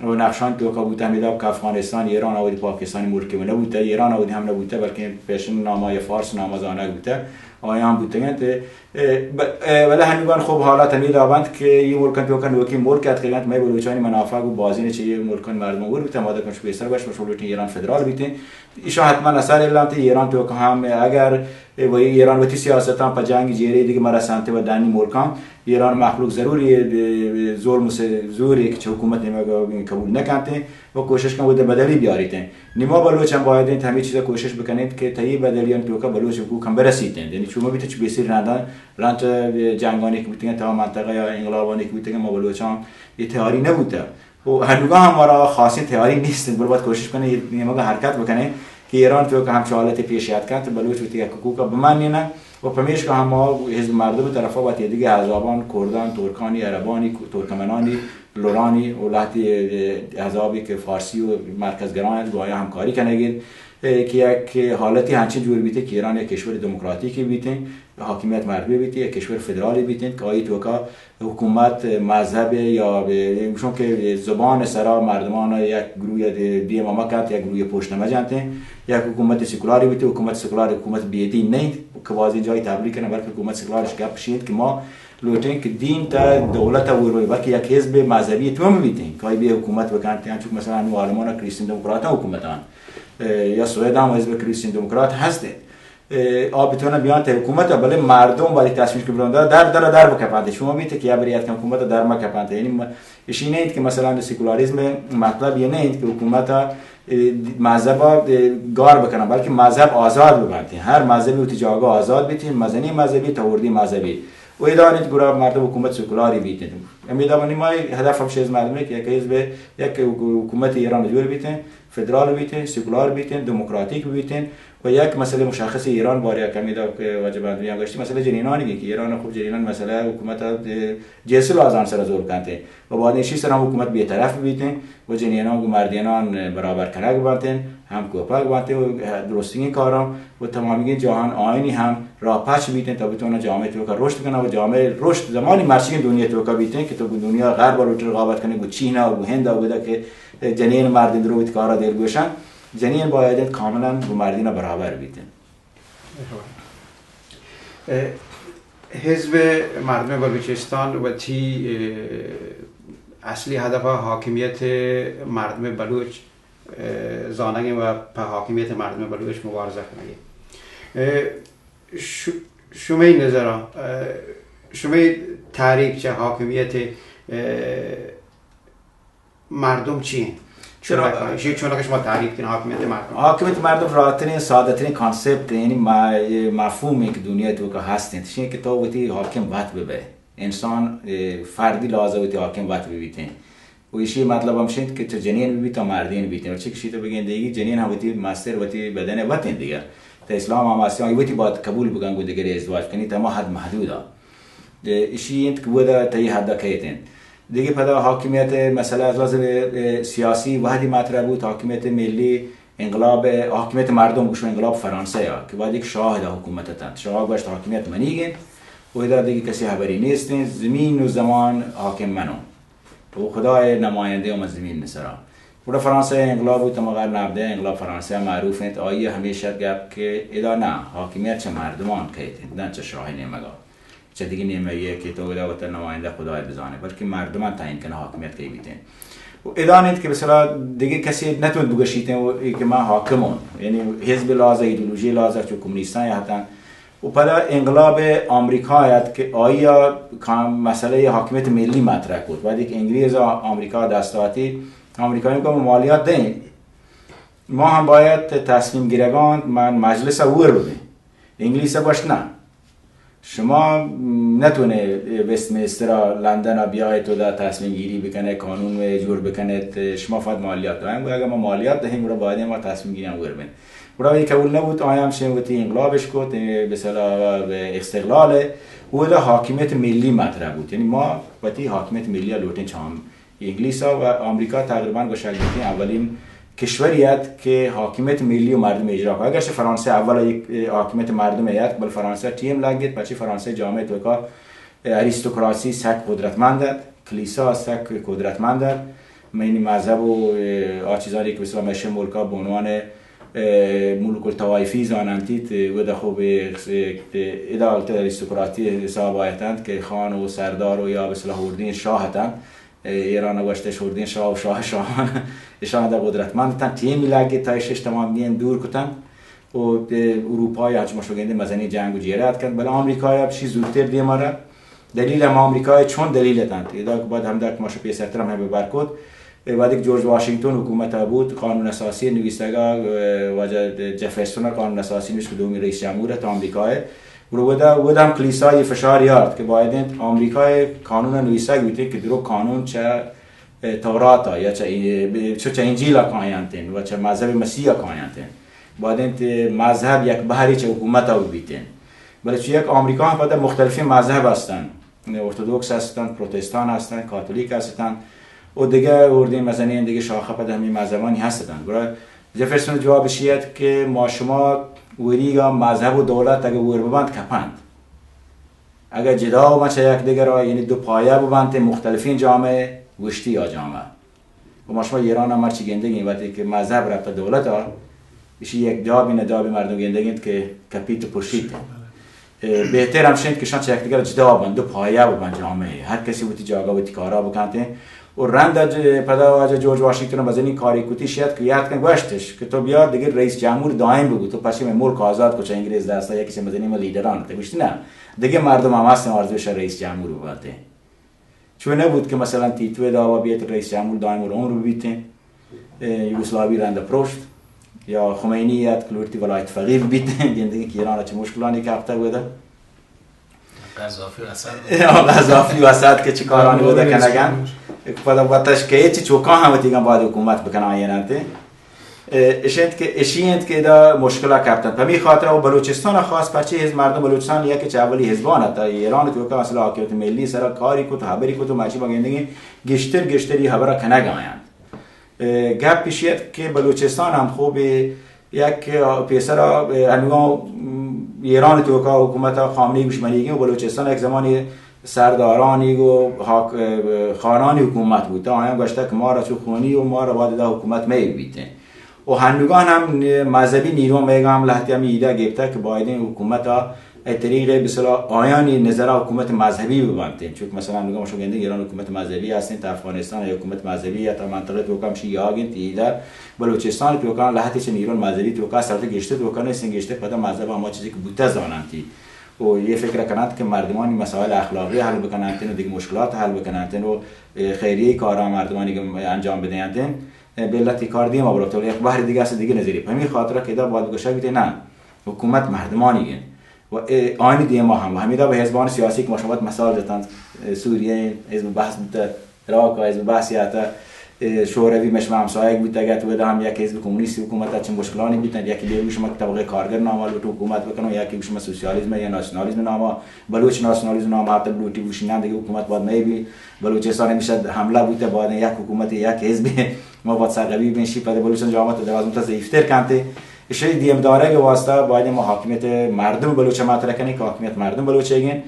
و نقشان توکا بوتہ، ہمے داب کہ افغانستان، ایران آودی پاکستانی ملک و نبوتہ، ایران آودی ہم نبوتہ، بلکہ پیشن ناما یا فارس ناما زانگ بوتہ، آیا ہم بوتگنت۔ اے، ب-، اے، ولے ہنوگان خوب حالات ہمے داب انت کہ یہ ملکان توکا نوکی ملک اتکگنت، مئے بلوچانی منافع گو بازین چہ یہ ملکان مردم ور بوتہ، ما دکن شو پیسر گوش، شو لوٹیں ایران فدرال بیتیں۔ ایشان حتما اثر اعلان تے ایران توکا ہم اگر اے وہی ایران وتی سیاستاں پہ جنگ جیرے دگہ مرسانتے و دانی ملکاں ایران مخلوق ضرور یہ ظلم سے زور ایک چہ حکومت نیمگا قبول نہ کنتے و کوشش کن ودا بدلی بیاریتے۔ نی ما بلوچ ہم باید انت ہمیں چیزا کوشش بکنیں کہ تئی بدلیان توکا بلوچ حقوق ہم برسیتے۔ یعنی چون بیت چ بیسیر رندا رنچ جنگانی کہ بوتگن تا منطقہ یا انقلابانی کہ بوتگن ما بلوچاں یہ تیاری نہ بوتا۔ و ہنوگا ہم مارا خاصیں تیاری نیست، بلے باید کوشش کنیں، یہ نیمگا حرکت بکنیں کہ ایران توکا ہم چو حالت پیش یات کنت، بلوچ وتی حقوق بمانین و پمیشکا ہم ما حزب مردم طرفا و تیدگی احزابان، کردان، ترکانی، عربانی، ترکمنانی، لورانی و لہتی احزابی کہ فارسی و مرکز گران انت، گو آیا ہمکاری کنگی کہ یک حالتی ہنچین جوڑ بیتے کہ ایران یک کشور دموکراتیکی بیتے، حاکمیت مردمی بیتے، یک کشور فدرالی بیتے کہ آئی توکا حکومت، مذہب یا گوشوں کہ زبان سرا مردمان یک گروہ دیم مکنت، یک گروہ پشت مجنت۔ یک حکومت سیکولاری بیتے، حکومت سیکولار حکومت بیدی نہیں کہ بازی جای تبلیغ کنن، بلکہ حکومت سیکولارش گپ شید کہ ما لوٹیں کہ دین تا دولت ورو، بلکہ یک حزب مذہبی تمام بیتیں کہ آئی بی حکومت بکنت، چونکہ مثلا انو آلمان کریستین دموکراتاں حکومتان اه، یا سوئد هم حزب کریستین دموکرات هستین. اه، آ بتونه بیان ته حکومت، بله مردم باید تصمیم که بلند در، در، در بکپنت. شما بیت که یا بری اتکن حکومت در مکپنت. یعنی م-، ایشی نه انت که مثلاً سکولاریزم مطلب یه نه انت که حکومت، اه، مذهب، اه، گار بکنن، بلکه مذهب آزاد ببنت. هر مذهبی وتی جاگه آزاد بیت، مزنی مذهبی، توردی مذهبی. و ادانیت گرا مردم حکومت سکولاری بیت. امیدواریم ما هدف هم شیز مردمه که یک حزب، یک حکومت ایران جور بیت، فدرال بیت، سکولار بیت، دموکراتیک بیت و یک مسئله مشخص ایران باره کمی دا که واجب اندویان گشتی مسئله جنینانی که ایران خوب جنینان مسئله حکومت، اه، جنسی لازان سر زور کنته و بعد ایشی سر هم حکومت بی‌طرف بیت و جنینان و مردینان برابر کنگ بنت، هم کوپگ بنت و درستین کاران و تمامی جهان آئینی هم راه پچ بیت تا بتونه جامعه توکا رشد کنه و جامعه رشد زمانی مرچی دنیا توکا بیت که تو دنیا غرب رو رقابت کنه، گو چین و گو هند و بده که جنین مردین دروت کارا دل گوشن، جنین باید کاملاً گو مردین برابر بیت. اه، حزب مردم بلوچستان وتی، اه، اصلی هدف حاکمیت مردم بلوچ، اه، زانگ و په حاکمیت مردم بلوچ مبارزه کنگ. اه، ش-، شمئے نظر، اه، شمئے تعریف چه حاکمیت، اه، مردم چی انت؟ چرا؟ چونکہ، ایشی چونکہ شما تعریف کن حاکمیت مردم. حاکمیت مردم راحترین، سادہ ترین کانسپت، یعنی ما-، مفہوم ہے کہ دنیا توکا ہست انت. ایشی کہ تو وتی حاکم وت ببے. انسان، اے، فردی لحاظ وتی حاکم وت ببیتیں. و ایشی مطلب ہمش انت کہ چہ جنین ببیت تا مردین ببیتیں. و چہ کشی تو بگین دیگی جنین ہم وتی مستر وتی بدن وت انت دیگہ. تا اسلام ہم ہست، آئی وتی باید قبول بکن گو دگرے ازدواج کنی تا ہما حد محدودا. اه، ایشی انت کہ ودا تئی حد کیت انت. دگہ پدا حاکمیت مسئلہ از لحاظ، اه، سیاسی وحدی مطرح بوت، حاکمیت ملی انقلاب، حاکمیت مردم گوشو انقلاب فرانسہ یا کہ بعد یک شاہ دا حکومت اتنت. شاہ گوشت حاکمیت منیگ انت و ادا دگہ کسی حبری نیست انت، زمین و زمان حاکم منو. تو خدای نماینده و من زمین سرا. گڑا فرانسہ انقلاب بوت، مگر نبدہ انقلاب فرانسہ معروف انت، آئی ہمیشہ گپ کہ ادا نہ حاکمیت چہ مردمان کیت انت، نہ چہ شاہ نیمگا. چہ دگہ نیمگی ء کہ تو ادا وتا نمائندہ خدائے بزانے، بلکہ مردمان تعین کنہ حاکمیت کئی بیتیں. و ادا انت کہ مثلا دگہ کسی نتونت بگشیتیں و اے کہ ما حاکم اوں، یعنی حزب لحاظ، ایدئولوژی لحاظ چو کمونیستاں یہتاں. و پدا انقلاب آمریکا آیت کہ آئی ء کام مسئلہ حاکمیت ملی مطرح کت. بعد ایک انگریز آ-، آمریکا دست آتی، آمریکایوں کو مالیات دیں، ما ہم باید تصمیم گرگان من مجلس ء ہور ببیں. انگلیس ء گوشت نہ، شما نتونے ویسٹ منسٹر ء لندن ء بیائیت و دا تصمیم گیری بکنے، قانون ء جوڑ بکنیت، شما فقط مالیات دائیں. گو اگر ما مالیات دہیں گڑا باید ما تصمیم گیری ہم ور بیں. گڑا یہ قبول نہ بوت، آیا ہم شیں وتی انقلابش کت، بسلا استقلال ء، و دا حاکمیت ملی مطرح بوت. یعنی ما وتی حاکمیت ملی ء لوٹیں چام انگلیس ء و آمریکا تقریباً گوشگ بیتیں اولین کشوری ات کہ حاکمیت ملی و مردم اجرا کت. اگرچہ فرانسہ اول یک حاکمیت مردم ات، بل فرانسہ ٹیم لگت، پچی فرانسہ جامعہ توکا اریستوکراسی سک قدرتمند ات، کلیسا سک قدرتمند ات. منی مذہب و آ چیزانی کہ مثلا مشے ملکا بعنوان ملوک الطوائفی زاننتیت، و دا خوب ادا اریستوکراتی حساب آیتند کہ خان و سردار و یا مثلا ہوردین شاہ اتند. ایران ء گوشت اش ہردیں شاہ و شاہ شاہان، اشان ادا قدرتمند اتنت، ٹیمی لگت تا اشش تمامگیں دور کتنت و اروپا ء چما شگندے مزنیں جنگ و جیڑہ اتکنت، بلے آمریکا ء چی زورتر دیما رفت. دلیل ہم آمریکا ء چون دلیل اتنت، ادا کہ بعد ہمدا کہ ما شہ پیسرتر ہم بہ بر کت، وہدے کہ جورج واشنگٹن حکومت ء بوت، قانون اساسی نویسگ ء، واجہ جیفرسن ء قانون اساسی نویس کہ دومی رئیس جمہور ات آمریکا ء، گڑا اودا، اودا ہم کلیسا ء فشار یارت کہ باید انت آمریکا ء قانون ء نویسگ بیت کہ درو قانون چہ، اه، تورات ء یا چہ، چہ، چہ انجیل ء کاینت انت و چہ مذہب مسیح ء کاینت انت. باید انت مذہب یک بہرے چہ حکومت ء بیت انت. بلے چو یک آمریکا ہم پدا مختلفیں مذہب ہستن، ارتودکس ہستن، پروتستان ہستن، کاتولیک ہستن و دگہ اردیں مزنیں دگہ شاخہ پدا ہمیں مذہبانی ہستن. گڑا جیفرسن ء جواب اشی ات کہ ما شما وریگا مذہب و دولت اگہ ور ببنت کپنت. اگہ جدا ببنت چہ یکدگر ء، یعنی دو پایہ ببنت مختلفیں جامعہ، گوشتی آ جامعہ. و ما شما ایران ء مرچی گندگیں وقتی کہ مذہب رفت دولت ء، اشی یک دابی نہ دابی مردم گندگ انت کہ کپیت و پرشیت. اے، بہتر ہمش انت کہ شان چہ یکدگر جدا ببنت، دو پایہ ببنت جامعہ، ہر کسی وتی جاگہ وتی کارا بکنت. و رند ءَ ج-، پدا واجہ جورج واشنگٹن ءَ مزنیں کارے کت، ایشی اتک یات کن گوشتش کہ تو بیا دگہ رئیس جمہور دائم ببو، تو پرچہ مئے ملک آزاد کو چہ انگریز دست ءَ، یکے چہ مزنیں مئے لیڈران ات، گوشتی نہ، دگہ مردم ہم ہستیں آرزوش رئیس جمہور ببنت۔ چو نہ بوت کہ مثلاً تیتو ءِ دعوا بیت رئیس جمہور دائم العمر ببیت، اے، یوگوسلاوی رند پروشت یا خمینی ات کہ لوٹتی ولایت فقیہ ببیت، گندگی کہ ایران چہ مشکلانی کپتہ بودا۔ قذافی و اسد۔ یا قذافی و اسد کہ چہ کارانی بودا کنگن۔ پدا وتش کہ چہ چوکاں ہم وتیگاں بعد حکومت بکنائیننت۔ اے، اش انت کہ، اشی انت کہ ادا مشکل کپتن۔ پمی خاطر او بلوچستان خاص پرچہ ہز مردم بلوچستان یک چہ اولی حزبان ات۔ ایران توکا اصل حاکمیت ملی سرا کاری کت، حبری کت و مرچی ما گندگی گشتر گشتر یہ حبرا کنگ آیند۔ اے، گپ اشی ات کہ بلوچستان ہم خوب یک پیسرا، اے، انگاں، م، ایران توکا حکومت خامنہ ای گوش منیگی و بلوچستان یک زمانی سردارانی گو حاک-، خانانی حکومت بوتہ، آیاں گوشتہ کہ مارا چو خونی و مارا باید ادا حکومت مئے بیتیں۔ و ہنوگان ہم ن-، مذہبی نیرو مئیگا ہم لہتی ہم ایدہ گپتہ کہ بایدیں حکومت ءَ اے طریقے بسلا آیانی نظر حکومت مذہبی ببنتیں، چونکہ مثلاً ہنوگان شما گندے ایران حکومت مذہبی ہستیں، تا افغانستان حکومت مذہبی ات، تا منطقہ توکا ہمشی یاگ انت، ایدہ بلوچستان توکا لہتی چہ نیرون مذہبی توکا سرت گشتہ توکا نیستیں، گشتہ پدا مذہب ہما چیزی کہ بوتہ زاننتی۔ و یہ فکر کننت کہ مردمانی مسائل اخلاقی حل بکننتن و دیگه مشکلات حل بکننتن و، اے، خیریه کارا مردمانی کہ انجام بدینتن، اے، بلتی کار دیما بروت و یک بحر دیگه است دیگه نظری۔ پمی خاطر کہ ادا باید گوشگ بیتے نہ، حکومت مردمانی گن و، اے، آنی دیما ہم و ہمیدا به حزبان سیاسی که ما شما مثال جتن، اے، سوریه حزب بحث بوته، عراق ء حزب بحثی ء تہ، اے، شوروی مشما ہمسایگ بوتگ ات، ودا ہم یک حزب کمونیستی حکومت ء چہ مشکلانی بوتنت، یکی بیا گوشی ما طبقہ کارگر نام ء لوٹ حکومت بکنوں، یکی گوشی ما سوسیالیزم یا ناسیونالیزم نام ء، بلوچ ناسیونالیزم نام ء تہ لوٹی گوشی نہ دگہ حکومت باید مئے بی، بلوچستان ہمیشہ حملہ بوتہ، باید یک حکومت یک حزب ما باید سرقوی بین شی پد بلوچستان جامعہ تہ دراز مدت ضعیفتر کنتے۔ اشی دیم دارگ واسطہ باید ما حاکمیت مردم بلوچ مطرح کنیں کہ حاکمیت مردم بلوچ ایگن۔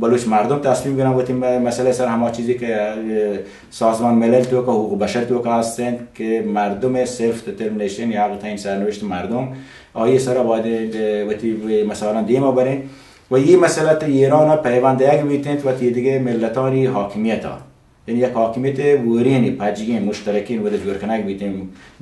بلوچ مردم تصمیم گرن وتی م-، مسئلہ سر ہما چیزی کہ، اے، سازمان ملل توکا حقوق بشر توکا ہستن کہ مردم سیلف ڈٹرمنیشن یا حق تعیین سرنوشت مردم آئی سر باید، اے، وتی مسائلاں دیما بریں و یہ مسئلہ تہ ایران پیوند یک بیتنت وتی دیگہ ملتانی حاکمیت ء، یعنی یک حاکمیت ورین پجگین مشترکین ودا جوڑ کنگ بیتیں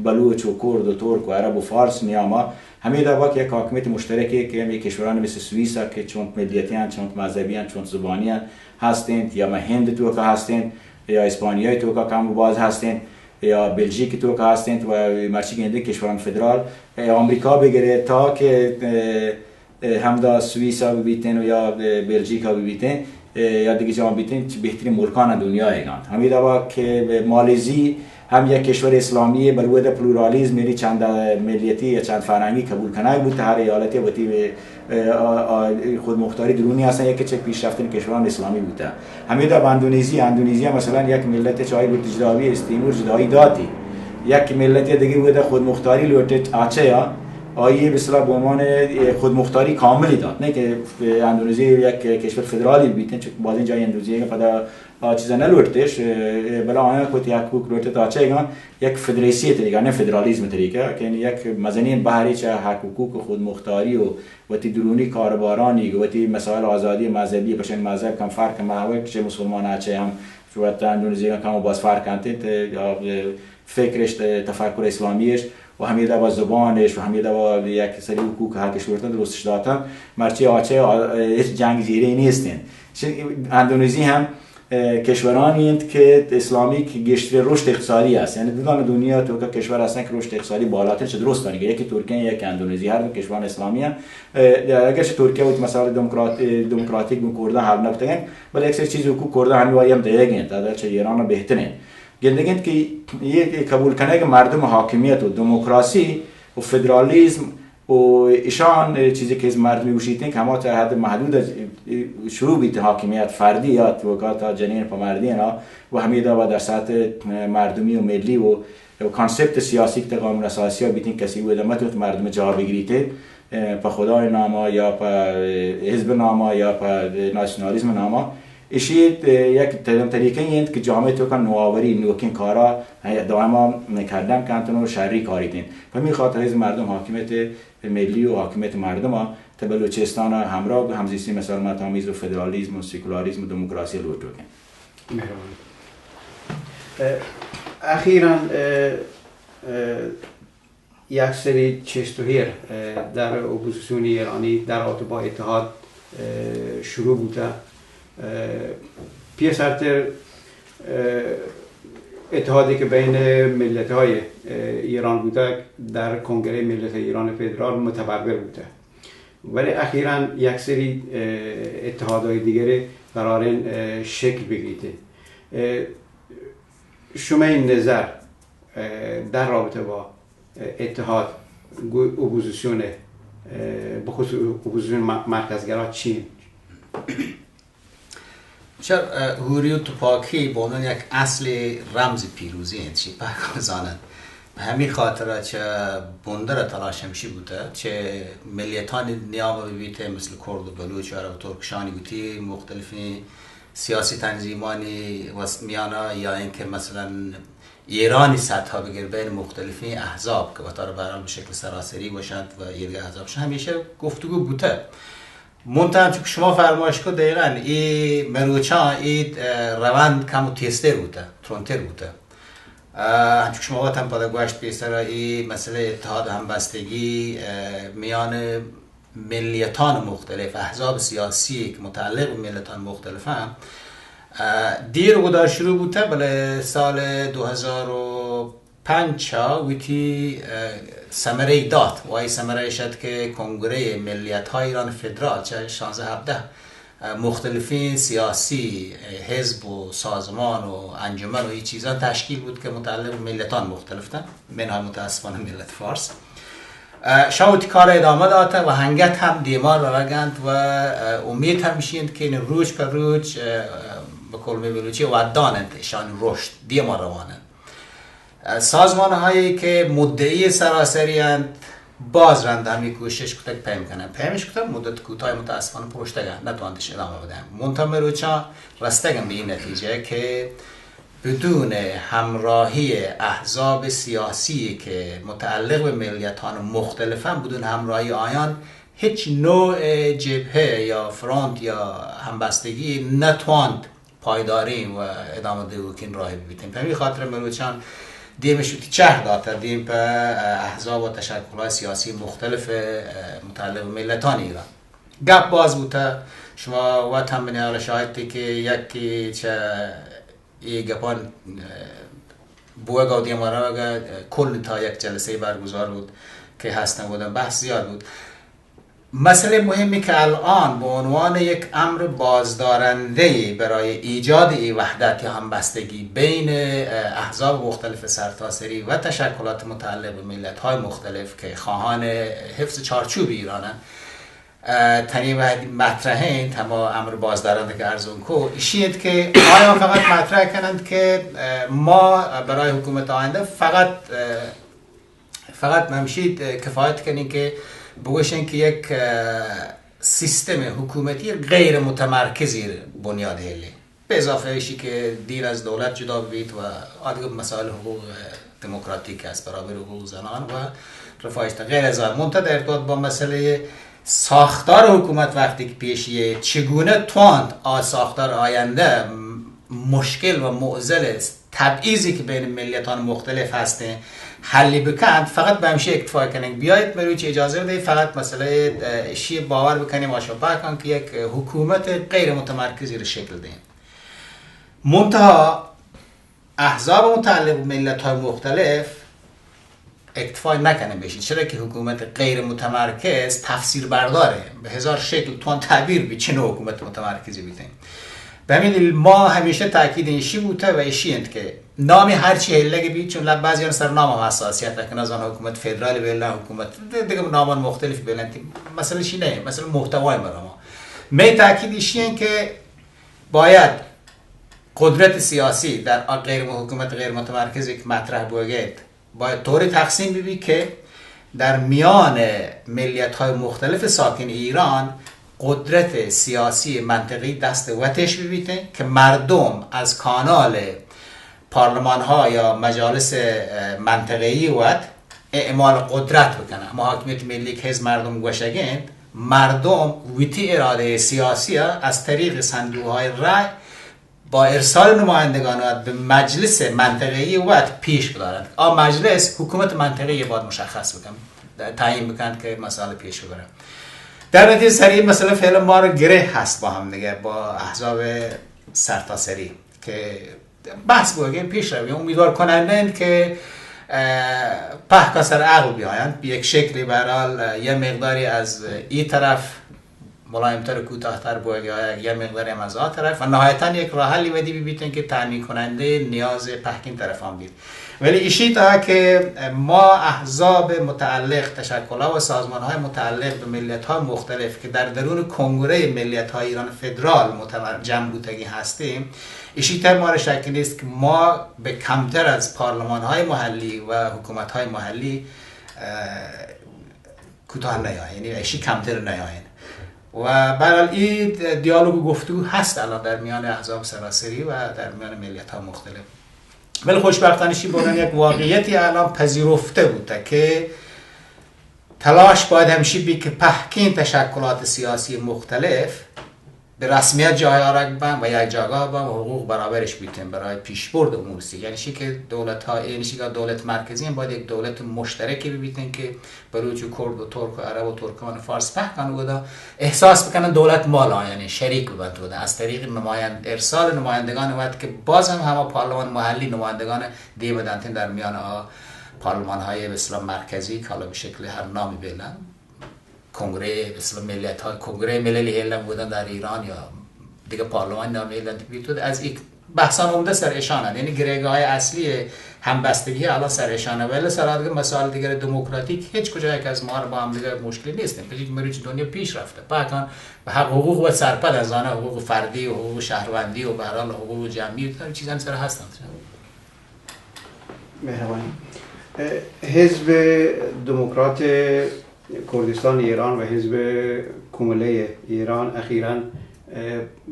بلوچ و کرد و ترک و عرب و فارس نیاما۔ ہمے دابا کہ یک حاکمیت مشترکے کہ ہمے کشوران مثل سوئیس ء کہ چونت ملیتی انت، چونت مذہبی انت، چونت زبانی انت، ہست انت، یا ماں ہند توکا ہست انت، یا اسپانیای توکا کم و باز ہست انت، یا بلژیک توکا ہست انت و مرچی گندیں کشوران فدرال، اے، آمریکا بگرے تا کہ، اے، اے، ہمدا سوئیس ء ببیتیں و یا، اے، بلژیک ء ببیتیں، اے، یا دگہ جاہ بیتیں، چہ بہترین ملکان دنیا ء گانت۔ ہمے دابا کہ مالیزی ہم یک کشور اسلامی ء، بلوچ ء پلورالیزم، یعنی چند ملیتی یا چند فرہنگی قبول کنگ بوت، ہر ایالتی وتی، اے، آ، آ، خود مختاری درونی ہستن، یکی چہ پیشرفتین کشوران اسلامی بوتہ۔ ہمیدا با اندونیزی، اندونیزیا مثلاً یک ملت چاہی بوت جدائی است، تیمور جدائی داتی۔ یک ملت دیگه بوده خود مختاری لوٹت آچه یا، آئی مثلاً به عنوان خود مختاری کاملی دات، نه که اندونیزی یک کشور فدرالی بیتن، چون بازین جای اندونیزی پدا آ چیزا نلوٹتش، بلا آیا کت یک حقوق لوٹت آچه گان، یک فدریسی طریقہ، نه فدرالیزم طریقہ، که یک مزنین بحری چه حق حقوق خود مختاری و وتی درونی کاربارانی، وتی مسائل آزادی مذہبی، پرچہ مذہب کم فرق، ما ہمے کہ چہ مسلمان ء چہ ہم چو وت اندونیزی کم و باز فرق انت، تے، یا، فکرش، تے، تفکر اسلامیش و ہمیدا با زبانش و ہمیدا با یک سری حقوق حقش ورتن، درستش داتن، مرچی آچہ، آ، ہچ جنگ زیرے نیستن۔ چہ اندونیزی ہم اے، کشورانی انت کہ اسلامی کہ گیشتر رشد اقتصادی است، یعنی دو دانه دنیا توکا کشور هستن که رشد اقتصادی بالاتر چه درستانی که یکی ترکیه، یکی اندونزی، هر دو کشوران اسلامی هستن. اے، اگرچه ترکیه وتی مسائل دموکرات-، اے، دموکراتیک گون کردان حل نکتگن، بلے یک سری چیز حقوق کردان هنو آئی هم دیگه انت، اگرچه ایران بهتر انت. گندگه انت که یه قبول کنگ مردم حاکمیت و دموکراسی و فدرالیزم و ایشان چیزی که از مردمی گوشیتن که هما تا حد محدود شروع بیت حاکمیت فردی یا توکا تا جنین پا مردین ها و همیدا و در سطح مردمی و ملی و، و کانسپت سیاسی که تا قانون اساسی ها بیتن کسی و دمت مردم جا بگیریتن، پا خدای ناما یا پا حزب ناما یا پا ناسیونالیزم ناما، ایشی یک طریقه انت که جامعه توکا نوآوری نوکین کارا دائما کردن کنتن و شری کاریتن. پمی خاطر از مردم حاکمیت ملی و حاکمیت مردم ء تہ بلوچستان ء ہمراہ گوں ہمزیستی مسائل مات آمیز و فدرالیزم و سیکولاریزم و دموکراسی ء لوٹ بکن. مہربانی. اخیراً، اه، اه، یک سری چست و هیر، اه، در اپوزیسیون ایرانی در رابطه با اتحاد، اه، شروع بوده. اه، پیسرتر، اه، اتحادی که بین ملت‌های، اه، ایران بوده، در کنگره ملت ایران فدرال متبلور بوده. ولی اخیراً یک سری، اه، اتحادهای دیگری قرارن، اه، شکل بگیرد. اه، شما این نظر، اه، در رابطه با، اه، اتحاد گو-، اپوزیسیون، اه، بخصوص اپوزیسیون م-، مرکزگرا چی؟ چر، اه، هوری و تپاکی به عنوان یک اصل رمز پیروزی انت، چی پاک زانند. به همین خاطر چه بندر تلاش همشی بوده، چه ملیتانی نیام ببیته، مثل کرد و بلوچ و عرب و ترکشانی بوتی، مختلفین سیاسی تنظیمانی وس-، میانا، یا اینکه مثلاً ایرانی سطح بگر بین مختلفین احزاب که وتارا بهرحال به شکل سراسری باشند و ایرگه احزاب شند، همیشه گفتگو بوته. منتها چون که شما فرمایش کو، دقیقاً ای مروچان ای، اه، روند کم و تیزتر بوته، ترندتر بوته. اه، چون که شما وطن پدا گوشت پیسر ای مسئله اتحاد و همبستگی، اه، میان ملیتان مختلف، احزاب سیاسی که متعلق به ملیتان مختلف هم، اه، دیر گدا شروع بوته، بله سال دو هزار و پنج چا وتی، اه، ثمره دات و ای ثمره شد که کنگره ملیت‌های ایران فدرال چه شانزده هفده، اه، مختلفین سیاسی، اه، حزب و سازمان و انجمن و ای چیزان تشکیل بود که متعلق به ملیتان مختلف تن، منهای متاسفانه ملت فارس. اه، شاوتی کار ادامه داته و هنگت هم دیما روگند و، اه، امید هم شیند که این روچ پر روچ، اه، به کلمه بلوچی ودان انت، شان رشد دیما روانند. سازمان‌هایی که مدعی سراسری انت، باز رند همی کوشش کتگ پیم کنن. پیمش کتگ مدت کوتاه متاسفانه پروشتگ انت، نتوانتش ادامه بدن. منتها مروچان رستگن به این نتیجه که بدون همراهی احزاب سیاسی که متعلق به ملیتان مختلفن، بدون همراهی آیان هیچ نوع جبهه یا فرانت یا همبستگی نتواند پایداری و ادامه دیوکین راهی ببیتین. په همی خاطر مروچان دیمش وتی چهر داته دیم په، اه، احزاب و تشکل‌های سیاسی مختلف، اه، متعلق ملتان ایران. گپ باز بوته، شما وت هم بنیال شاهد تی که یکی چه ای گپان، اه، بوگا و دیما روگا، اه، کل تا یک جلسه برگزار بود که هستن بودن، بحث زیاد بود. مسئله مهمی که الان به عنوان یک امر بازدارنده‌ای برای ایجاد ای وحدت یا همبستگی بین، اه، احزاب مختلف سرتاسری و تشکلات متعلق به ملت‌های مختلف که خواهان حفظ چارچوب ایرانند، اه، تنی وحدی مطرح انت، هما امر بازدارنده که ارزون کو، ایشی انت که آیا فقط مطرح کنند که، اه، ما برای حکومت آینده فقط، اه، فقط ممشید، اه، کفایت کنی که بگوشن که یک، اه، سیستم حکومتی غیر متمرکزی بنیاد هلی. به اضافه ایشی که دین از دولت جدا ببیت و آدگه مسائل حقوق دموکراتیک است، برابر حقوق زنان و رفاه اجتماعی، غیر از آن. منتها در ارتباط با مسئله ساختار حکومت وقتی که پیشیه، چگونه تواند آ ساختار آینده م-، مشکل و معضل است، تبعیضی که بین ملیتان مختلف هستیں، حلی بکند، فقط به همیشه اکتفا کنگ بیایت. مروچی اجازه بدهید فقط مسئله، اه، اشی باور بکنیم، آشوب کن که یک حکومت غیر متمرکزی رو شکل دهیم. منتها احزاب متعلق به ملت‌های مختلف اکتفا نکنه بشی، چرا که حکومت غیر متمرکز تفسیر برداره، به هزار شکل تون تعبیر بی چه نوع حکومت متمرکزی بیتیم. به همین دلیل ما همیشه تاکید ایشی بوته و ایشی انت که نامی هر چی هلگی بی، چون لب بعضی سر نام هم حساسیت کنه، از آن حکومت فدرال بیل، نه حکومت د-، دیگه نامان مختلف بیل انت. مسئله چی نه، مسئله محتوای برای ما. می تاکید ایشی انت که باید قدرت سیاسی در آ غیر حکومت غیر متمرکزی که مطرح بوگیت، باید طوری تقسیم ببی که در میان ملیت‌های مختلف ساکن ایران قدرت سیاسی منطقی دست وتش ببیته که مردم از کانال پارلمان‌ها یا مجالس، اه، منطقه‌ای وت اعمال قدرت بکنه. ما حاکمیت ملی که از مردم گوشگند، مردم وتی اراده سیاسی از طریق صندوق‌های رای با ارسال نمایندگان وت به مجلس منطقه‌ای وت پیش بدارند. آ مجلس حکومت منطقه‌ای باید مشخص بکن، تعیین بکند که مسائل پیش ببرن. در نتیجه سر این مسئله فعلا ما رو گره هست با هم دیگه، با احزاب سرتاسری که بحث بوگه پیش روی. امیدوار کننده اند که، اه، پهکا سر عقل بیایند، به یک شکلی به هر حال، اه، یه مقداری از این طرف ملایم‌تر و کوتاه‌تر بوگه آید، یه مقداری هم از آ طرف و نهایتاً یک راه حلی ودی ببیتن که تأمین کننده نیاز پهکین طرفان بید. ولی ایشی تا که ما احزاب متعلق، تشکل‌ها و سازمان‌های متعلق به ملیت‌های مختلف که در درون کنگره ملیت‌های ایران فدرال متمر-، جمع بوتگی هستیم، ایشی تا ما را شکی نیست که ما به کمتر از پارلمان‌های محلی و حکومت‌های محلی، اه، کوتاه نیاین، یعنی ایشی کمتر نیاین. و به هر حال این دیالوگ و گفتگو هست الان در میان احزاب سراسری و در میان ملیت‌ها مختلف. ولی خوشبختانه شی بودن یک واقعیتی الان پذیرفته بوده که تلاش باید همیشه بی که پهکین تشکلات سیاسی مختلف به رسمیت جای آرگ بن و یک جاگاه بن و حقوق برابرش بیتن برای پیشبرد امور سی. یعنی شی که دولت ها، یعنی شی که دولت مرکزی هم باید یک دولت مشترکی ببیتن که بلوچ و کرد و ترک و عرب و ترکمن و فارس پهکان بودا احساس بکنن دولت مال آیانی شریک ببنت بودا از طریق نمایند-، ارسال نمایندگان وقت که باز هم همه پارلمان محلی نمایندگان دیم دنتین در میان آ پارلمان های به اصطلاح مرکزی که حالا به شکل هر نامی بیلن کنگره، مثل ملیت ها، کنگره مللی هیلن بودن در ایران یا دیگه پارلمان نام هیلن بیتود، از یک بحثان عمده سر اشانن، یعنی گره‌گاه های اصلی همبستگی الان سر اشانه، ولی سر آ دیگه مسائل دیگر دموکراتیک هیچ کجا یک از ما رو با هم دیگه مشکلی نیستیم، پچی که مروچ دنیا پیش رفته، پاکان به حق حقوق و سرپد از آن حقوق فردی و حقوق شهروندی و به هر حال حقوق جمعی و چیزان سر هستند. مهربانی. اه، حزب دموکرات کردستان ایران و حزب کمله ایران اخیراً، اه،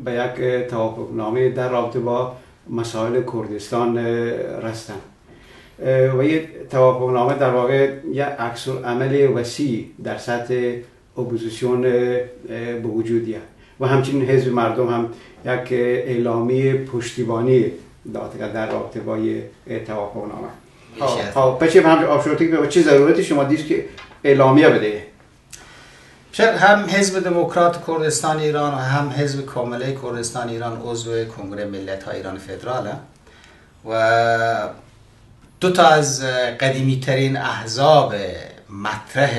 به یک توافقنامه در رابطه با مسائل کردستان، اه، رستن. اه، و یه توافقنامه در واقع یک عکس العمل وسیع در سطح اپوزیسیون، اه، به وجود آید و همچنین حزب مردم هم یک اعلامیهٔ پشتیبانی داده در رابطه با یه توافقنامه. ها، ها، پچه به هم آپشورتیک به چه ضرورتی شما دیست که اعلامیه بده؟ شر هم حزب دموکرات کردستان ایران و هم حزب کامله کردستان ایران عضو کنگره ملت های ایران فدراله و دو تا از قدیمی ترین احزاب مطرح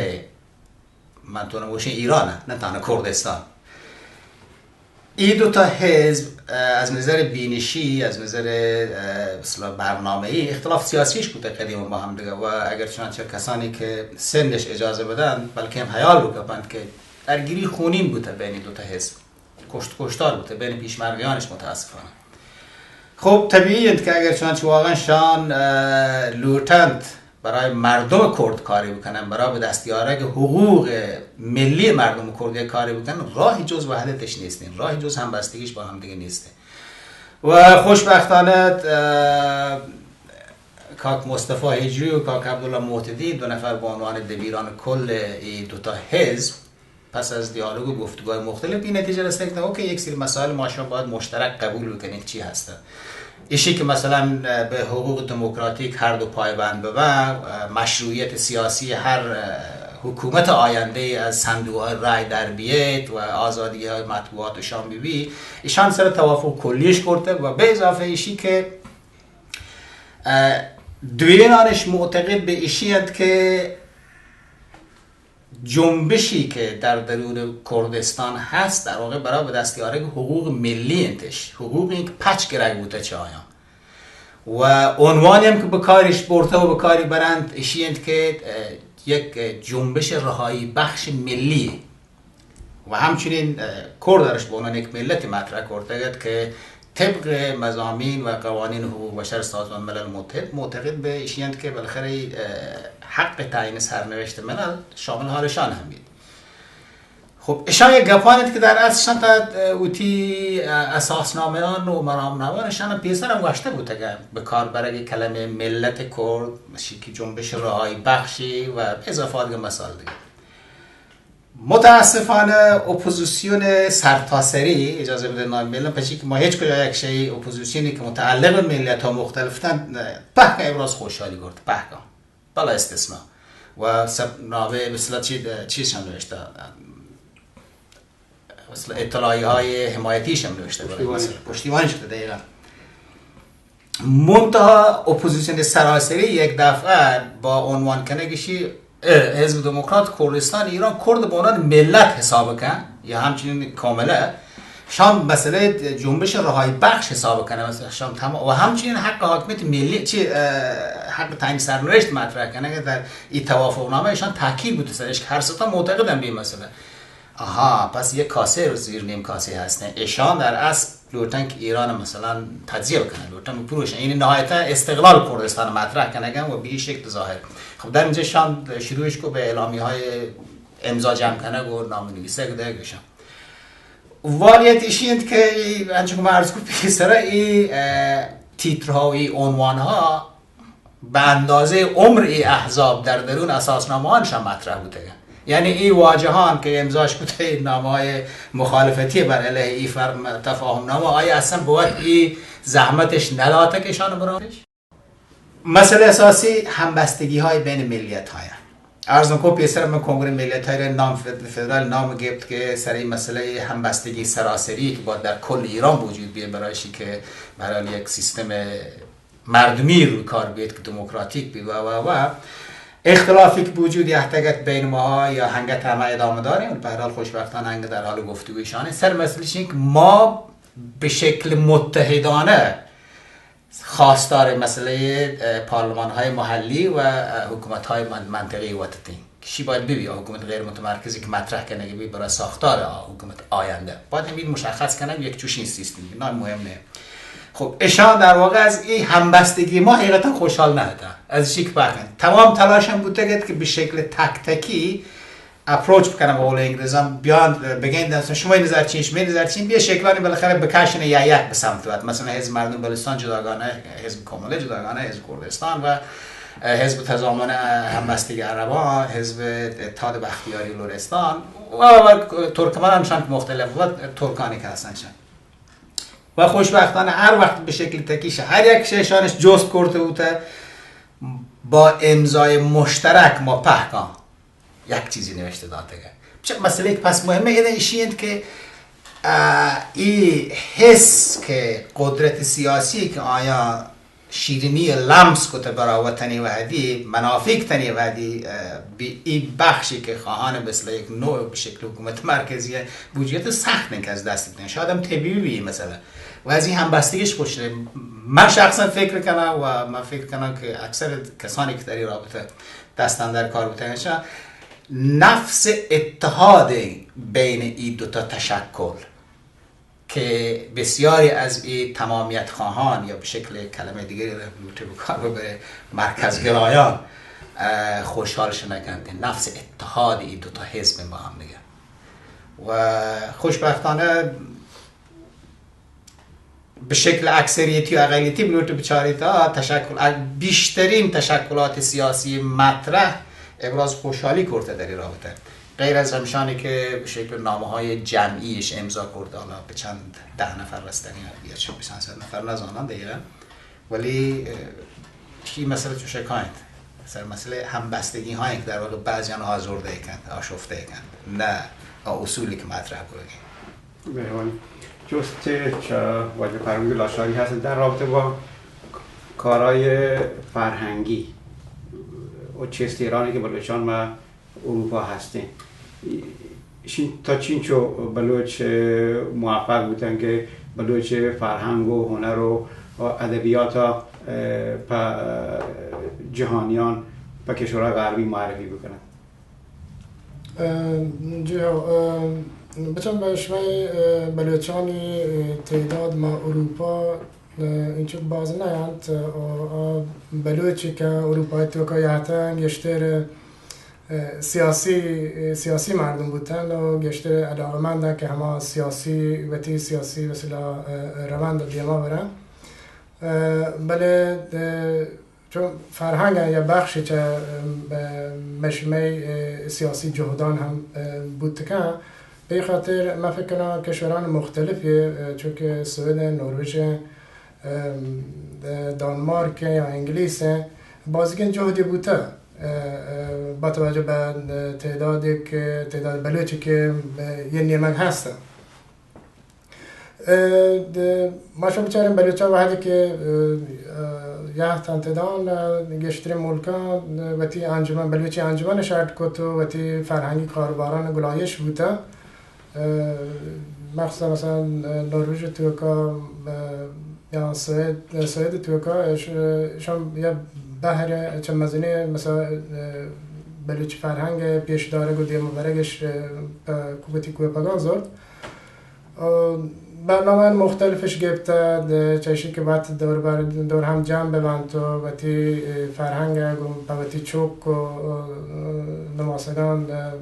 من تونم گوشین ایران، نه تنها کردستان. ای دو تا حزب، اه، از نظر بینشی، از نظر، اه، اصلاً برنامه‌ای اختلاف سیاسیش بوده قدیم با هم دیگه و اگر چنانچه کسانی که سنش اجازه بدن بلکه هم حیال بکپند که درگیری خونین بوده بین دو تا حزب، کشت کشتار بوده بین پیشمرگیانش متاسفانه. خب طبیعی انت که اگر چنانچه واقعاً شان، اه، لوٹنت برای مردم کرد کاری بکنن، برای به دست آرگ حقوق ملی مردم کرد یک کاری بکنن، راهی جز وحدتش نیستین، راهی جز همبستگیش با هم دیگه نیستین. و خوشبختانه، اه، کاک مصطفی هجوی و کاک عبدالله معتدی دو نفر به عنوان دبیران کل ای دو تا حزب پس از دیالوگ و گفتگوهای مختلف به این نتیجه رسیده که اوکی، یک سری مسائل ما شما باید مشترک قبول بکنیم چی هستن. ایشی که مثلاً به حقوق دموکراتیک هر دو پایبند ببن، مشروعیت سیاسی هر حکومت آینده از صندوق های رای در بیت و آزادی های مطبوعات و شان بی بی، ایشان سر توافق کلیش کرده و به اضافه ایشی که، اه، دوینانش معتقد به ایشی اند که جنبشی که در درون کردستان هست، در واقع برای به دست آرگ حقوق ملی انتش، حقوقی که پچ گرگ بوته چه آیان و عنوانی هم که به کارش برته و به کاری برند، اشی انت که، اه، یک جنبش رهایی بخش ملی و همچنین، اه، کرد درش به عنوان یک ملت مطرح کرده که طبق مضامین و قوانین حقوق بشر سازمان ملل متحد معتقد به ایشی انت که بالاخره، اه، حق تعیین سرنوشت ملل شامل حالشان هم بید. خب، اشان یک گپان انت که در اصل شان تا، اه، اوتی، اه، اساسنامه‌ان و مرامنامه‌ان اشان پیسر هم گوشته بوتگن. به کار برگ کلمه ملت کرد، شیکی جنبش رهایی بخشی و اضافات دیگه مسائل دیگه. متاسفانه اپوزیسیون سرتاسری، اجازه بده نام بیلم، پچی که ما هیچ کجا یک شئی اپوزیسیونی که متعلق به ملیت ها مختلف تن، پهک ابراز خوشحالی کرد، پهک، بلا استثنا. و سب نامه مثلا چی، چیز هم نوشته، مثلا اطلاعی های حمایتیش هم نوشته، پشتیبانی. مثلا پشتیبانی شده دقیقا. منتها اپوزیسیون سراسری یک دفعه با عنوان کنگشی، اه، حزب دموکرات کردستان ایران کرد به عنوان ملت حساب کن یا همچنین کامله شام مسئله جنبش رهایی بخش حساب کنه، مثلا شام تمام و همچنین حق حاکمیت ملی چی، اه، حق تعیین سرنوشت مطرح کنه که در این توافق نامه ایشان تاکید بوده سرش که هر ستا معتقدن به این مسئله. آها، پس یک کاسه زیر نیم کاسه هستن. ایشان در اصل لوٹن که ایران مثلا تجزیه بکنن، لوٹن بپروشن. یعنی نهایتا استقلال کردستان مطرح کنگن و به این شکل ظاهر. خب در اینجا شام شروعش کو به اعلامی های امضا جمع کنگ و نام نویسگ ده گشن. واقعیت ایشی انت که ای، انچو که من عرض کو پیسره ای، اه، تیترها و ای عنوانها به اندازهٔ عمر ای احزاب در درون اساسنامه‌هانشان مطرح بوتگن. یعنی ای واجهان که امضاش بوته، ای نامه‌های مخالفتی بر علیه ای فرم تفاهم نامه، آیا اصلا بود ای زحمتش نداته که اشان برانش؟ مسئله اساسی همبستگی‌های بین ملیت‌های. عرض کو پیسر من کنگره ملیت‌های را نام فد-، فدرال نام گفت که سر این مسئله همبستگی سراسری که باید در کل ایران وجود بیه، برای شی که به هر حال یک سیستم مردمی روی کار بیت که دموکراتیک بی و، و، و. اختلافی که وجود یحتگت بین ماها یا هنگت همه ادامه داریم، به هر حال خوشبختانه هنگ در حال گفتگویشانه. سر مسئله چین که ما به شکل متحدانه خواستار مسئله، اه، پارلمان‌های محلی و، اه، حکومت‌های من-، منطقه‌ای وتتین. شی باید ببی، حکومت غیر متمرکزی که مطرح کنگی بی برای ساختار آ-، حکومت آینده. باید امید مشخص کنن یک چوشین سیستمی. نه مهم نه. خب، اشان در واقع از این همبستگی ما حقیقتا خوشحال نهتا. از چی که پاکن. تمام تلاشم بوتگت که به شکل تک تکی اپروچ بکنن به قول انگلیسان، بیان بگین دست شما نظر چین، شما نظر چین، بیا شکلانی بالاخره بکشن یا یک به سمت بعد. مثلا حزب مردم بلوچستان جداگانه، حزب کماله جداگانه، حزب کردستان و حزب تضامن همبستگی عربان، حزب اتحاد بختیاری لرستان و، و ترکمنانشان که مختلف و ترکانی که هستنشان. و خوشبختانه هر وقت به شکل تکیش هر یک شیشانش جست کرده بوده با امضای مشترک ما پهکان یک چیزی نوشته داتگه. چه مسئله که پس مهمه ایده ایشی انت که، اه، ای حس که قدرت سیاسی که آیا شیرینی لمس کته برا وطنی وحدی، منافق تنی وحدی، اه، بی ای بخشی که خواهان مثل یک نوع به شکل حکومت مرکزی بوجیت سخت انت که از دست بدن. شاید هم طبیعی بی مثلا. و از این همبستگیش خوش. من شخصا فکر کنم و من فکر کنم که اکثر کسانی که در این رابطه دستن در کار بوتگن، نفس اتحاد بین ای دوتا تشکل که بسیاری از ای تمامیت خواهان یا به شکل کلمه دیگری را لوٹه به کار ببره مرکز گرایان، اه، خوشحال شنگند. نفس اتحاد ای دوتا حزب با هم دیگه و خوشبختانه به شکل اکثریتی و اقلیتی بلوٹ بچاریت، آ، تشکل، ا-، بیشترین تشکلات سیاسی مطرح ابراز خوشحالی کرده در این رابطه. غیر از همشانی که به شکل نامه‌های جمعیش امضا کرده، حالا به چند ده نفر رستنی یا چه بیست صد نفر نزانند دقیقاً. ولی، اه، چی مسئله چوشکاینت؟ سر مسئله همبستگی‌هایی که در واقع بعضی آنها آزرده کند، آشفته کند، نه آ اصولی که مطرح بوگی. مهربانی. جست چه واجه فرمودی لاشاری هست در رابطه با کارهای فرهنگی و چست ایرانی که بلوچان ما اروپا هستیں. شین تا چینچو بلوچ، اه، موفق بوتن که بلوچ فرهنگ و هنر و ادبیات، اه، په جهانیان، په کشورهای غربی معرفی بکنن؟ اه، جی ها، اه، بچم به شما، اه، بلوچانی، اه، تعداد ما اروپا، اه، اینچو باز نه انت، اه، اه، بلوچی که اروپای توکا یاتن گشتر، اه، سیاسی، اه، سیاسی مردم بوتن و گشتر علاقمندن که هما سیاسی، وتی سیاسی مثلا، اه، روند دیما برن. اه، بله، اه، چون فرهنگ یه بخشی چه، اه، مشمه، اه، سیاسی جهدان هم، اه، بوت کن. به این خاطر من فکر کنم کشوران مختلفی، اه، چون که سوئد، نروژ، اه، دانمارک یا انگلیس، بازگین جهدی بوته، اه، اه، با توجه به تعدادی که، تعداد بلوچی که، اه، یه نیمگ هستن. اه، د-، ما شما بچاریں بلوچاں وهدی که، اه، اه، یهت انت دان، اه، گیشترین ملکاں، اه، وتی انجمن، بلوچی انجمن شرط کت و وتی فرهنگی کاروباران گلایش بوتن. اه، مخصوصاً مثلاً، اه، نروژ توکا، اه، یا سوئد، سوئد توکا، اش-، اشان یه بهر چه مزنی مثلاً، اه، بلوچی فرهنگ پیش دارگ و دیم برگش، اه، په کوتی کوپگان زرد. اه، برنامه مختلفش گپته، د-، چه ایشی که باید دور بر، دور هم جمع ببنت و وتی، اه، فرهنگ گون په وتی چوک و، اه، نماسگان، اه، اه،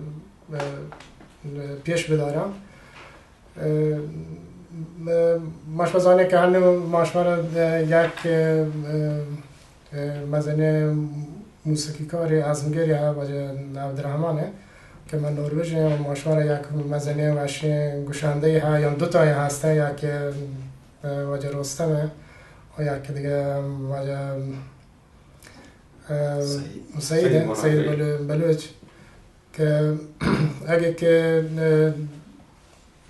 پیش بدارم. اه، م-، ما شما زانه که هنو ما شما را، اه، یک، اه، اه، مزنه موسیقی کار ازمگری ها واجه عبدالرحمن که من نروژ و ما شما را یک مزنه وشی گشنده ها یا دو تای هسته، یک، اه، واجه رستم و یک دیگه واجه، اه، سعید. سعید، سعید سعید بلو-، بلوچ که اگه که، اه،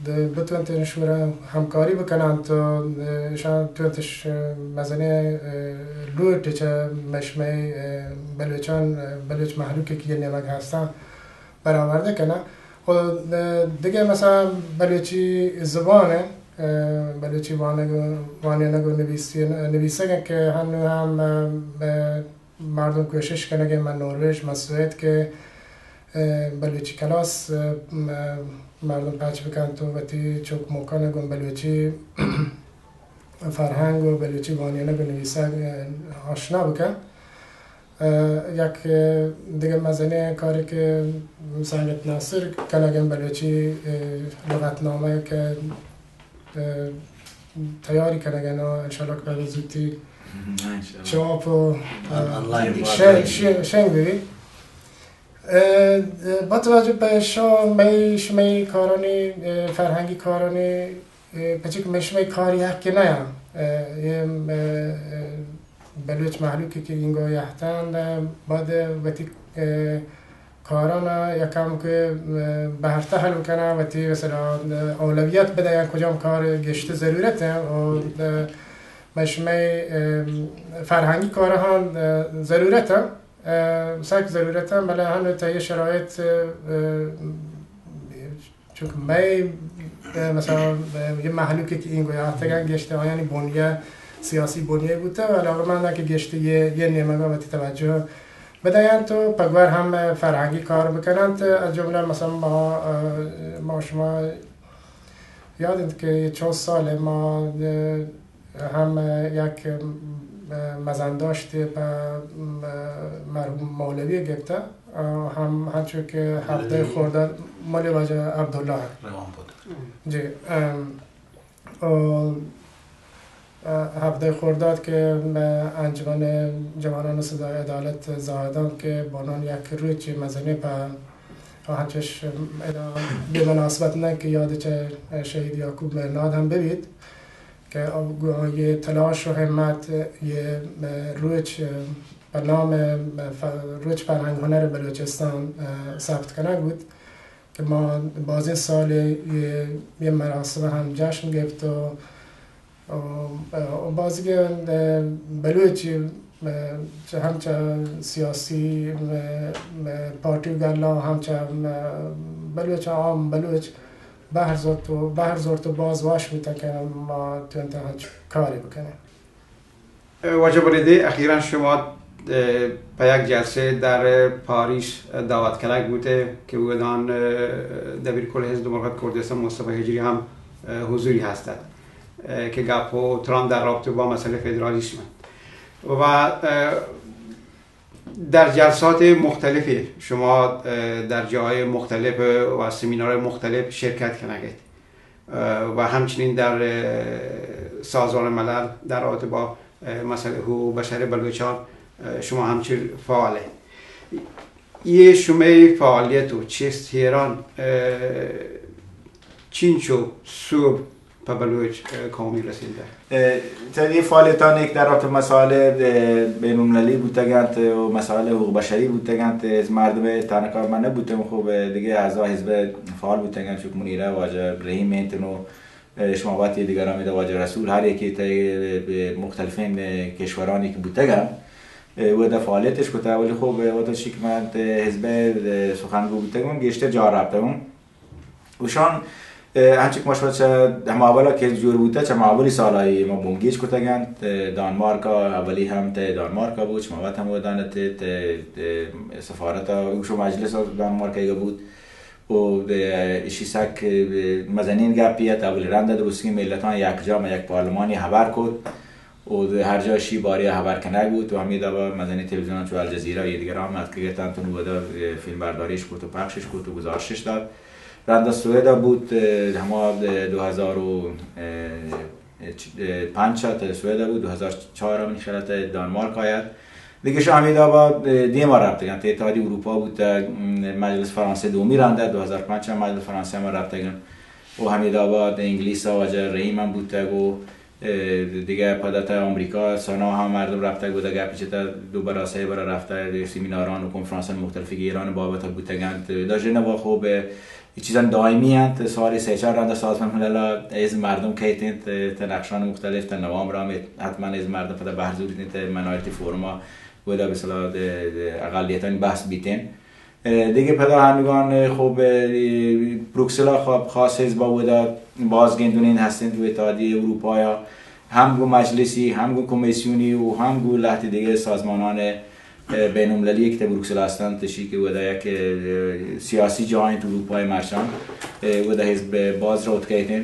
د-، بتونتن شورا همکاری بکنن تو، اه، اشان تونتش مزنه، اه، لوٹ چه مشمه، اه، بلوچان، اه، بلوچ مهلوکی که یه نیمگ هستن برآورده کنن. و، اه، دیگه مثلاً بلوچی زبانه، اه، بلوچی وانگ و، وانینگ و نویسی-، نویسگ که هنو هم، اه، اه، مردم کوشش کنگے، من نروژ، من سوئد کہ، اه، بلوچی کلاس، اه، م-، مردم پچ بکنت و وتی چک مکان گون بلوچی فرهنگ و بلوچی وانینگ و نویسگ، اه، آشنا بکن. اه، یک دگہ مزنیں کارے کہ سنگت ناصر کنگن بلوچی، اه، لغتنامہ کہ اه، تیاری کنگ ءَ اناں، انشاءاللہ کہ پدا زوتی مهم، انشاءاللہ. چاپ و، آن-، آنلاین اه، بوات شنگ، بوات. شنگ، شنگ ببی. اه، اه، با توجہ پہ شما، مئے، شمئے کارانی، اه، فرهنگی کارانی، اه، پچک مئے شمئے کاری حق نہ، اه، اه، اه، بلوچ مهلوکی کہ اینگو یهتن، اه، باید وتی، اه، کاران یکم کہ، اه، بهرته حل بکنن، وتی مثلاً، اه، اولویت بدین، کجام کار گیشتر ضرورت انت و، اه، مئے شمئے، اه، فرهنگی کارهان، اه، ضرورت انت، اه، سک ضرورت انت، بلے هنو تہ یه شرایط، اه، چونکہ مئے، اه، مثلاً، اه، یه مهلوکی کہ اینگو یاتگن گیشتر آیانی بنیه، سیاسی بنیه بوته و علاقه‌مندن کہ گیشتر یه، یه نیمگا وتی توجه بدهینت و پہ گور هم فرهنگی کار بکننت. از جمله مثلاً ما، اه، ما شما یاد انت کہ چهار سال ما، اه، هم یک، اه، مزنداشت پہ، اه، مرحوم مولوی گپته، اه، هم هنچو کہ هفده خرداد مال واجه عبدالله. روان بود. جی، ام، و، اه، هفده خرداد که، اه، انجمن جوانان صدای عدالت زاهدان که بانان یک روچ مزنی په هنچش ادا به مناسبت نه که یاد چه شهید یعقوب مهرناد هم ببید که او گو-، یه تلاش و همت، یه، اه، روچ، اه، به نام، اه، ف-، روچ فرهنگ هنر بلوچستان، اه، ثبت کنگ بود. که ما بازین سال یه، یه مراسم هم جشن گپت و، و، و بازگین بلوچی، چه هم چه سیاسی، م-، م-، پارٹی و گلا هم چه، م-، بلوچ عام بلوچ بهر زرت و، بهر زرت و باز واش بوتن که ما تونتن هنچ کاری بکنیم. واجه بریده، اخیراً شما، اه، په یک جلسه در پاریس دعوت کنگ بوته که اودان، اه، دبیر کل حزب دموکرات کردستان مصطفی هجری هم، اه، حضوری هستد، اه، که گپ و تران در رابطه با مسئله فدرالیسم انت. و، اه، در جلسات مختلف شما، اه، در جاهای مختلف و سمینارهای مختلف شرکت کنگید. اه، و همچنین در، اه، سازمان ملل در رابطه با، اه، مسئله حقوق بشر بلوچان، اه، شما همچنین فعال ئے. یه شمئے فعالیت و چست ایران، اه، چینچو سوب پہ بلوچ، اه، قومی رسینده؟ اه، چہ اے فعالیتانی کہ در رابطہ مسائل، اه، بین المللی بوتگ انت و مسائل حقوق بشری بوتگ انت، از مردم تنکا من نبوتم، خب، اه، دیگه اعضا حزب فعال بوتگ انت، چوک منیرہ، واجہ رحیم انت نو، اه، شما وتی دیگر ہمیں واجہ رسول، ہر یکی تہ، اه، مختلفین، اه، کشورانی کہ بوتگ انت، اه، و دا فعالیتش کتا، ولی خب، اه، وقت شک من، اه، حزب، اه، سخنگو بوتگم، گیشتر جا رابطہ ہوں. اوشان، اه، انچو کہ ما شما چہ ہما اولا کہ جوڑ بوتا، چہ ہما اولی سالائی ما بنگیج کتگ انت، اه، دانمارکا، اولی ہم تہ دانمارکا بود، شما وت ہم ودان ات، تہ، اه، سفارتا، اوشو مجلس دانمارکا ایگا بود. و، اه، اشی سک، اه، مزنین گپی ات، اولی رند درستگی ملتان یک جا ما یک پارلمانی ہبر کت. و ہر جا اشی بارے ہبر کنگ بوت و ہمیں دابا مزنی تلویزیون چو الجزیرہ و دیگر ہم اتکگ اتنت و نودا، اه، فیلم برداریش کت و پخشش کت و گزارشش دات. رندا سوئدا بوت، اه، ہما، اه، دو ہزار و، اه، چ-، اه، پنچ تا سوئدا بوت، دو ہزار چار من خیالت دانمارک آیت. دیگه شو ہمیں دابا، اه، دیما رفتگن، اتحادی اروپا بوت، اه، مجلس فرانسه دومی رندا، دو ہزار پنچ مجلس فرانسه ہم رفتگن. و ہمیں دابا انگلیس واجہ رحیم ہم بوتگ و اه، دیگه پدا تا آمریکا، سنا ہم مردم رفتگ، گودا گپ چتا دو برا سه برا رفتگ، سیمیناران و کنفرانسان مختلفی کہ ایران بابت بوتگنت. دا ژنوا خوب، اه، چیزان دائمی انت، سال سه چار رند سازمان ملل از مردم کیتنت، تا نقشان مختلف، تا نوامبر ہم حتما از مردم پدا بحث زوریتنت، تا منایتی فورما، گودا بسلا اقلیتان بحث بیتن. اه، دیگه پدا ہنگان، اه، خب، اه، بروکسلا خب خاص حزب ودا باز گندونین ہستند و اتحادی اروپایا ہم گو مجلسی، ہم گو کمیسیونی و ہم گو لہتی دیگه سازمانان، اه، بین المللی که تا بروکسل ہستند، تشی که ودا یک، اه، سیاسی جاینت اروپای مرچان، اه، ودا حزب باز روت کیتن.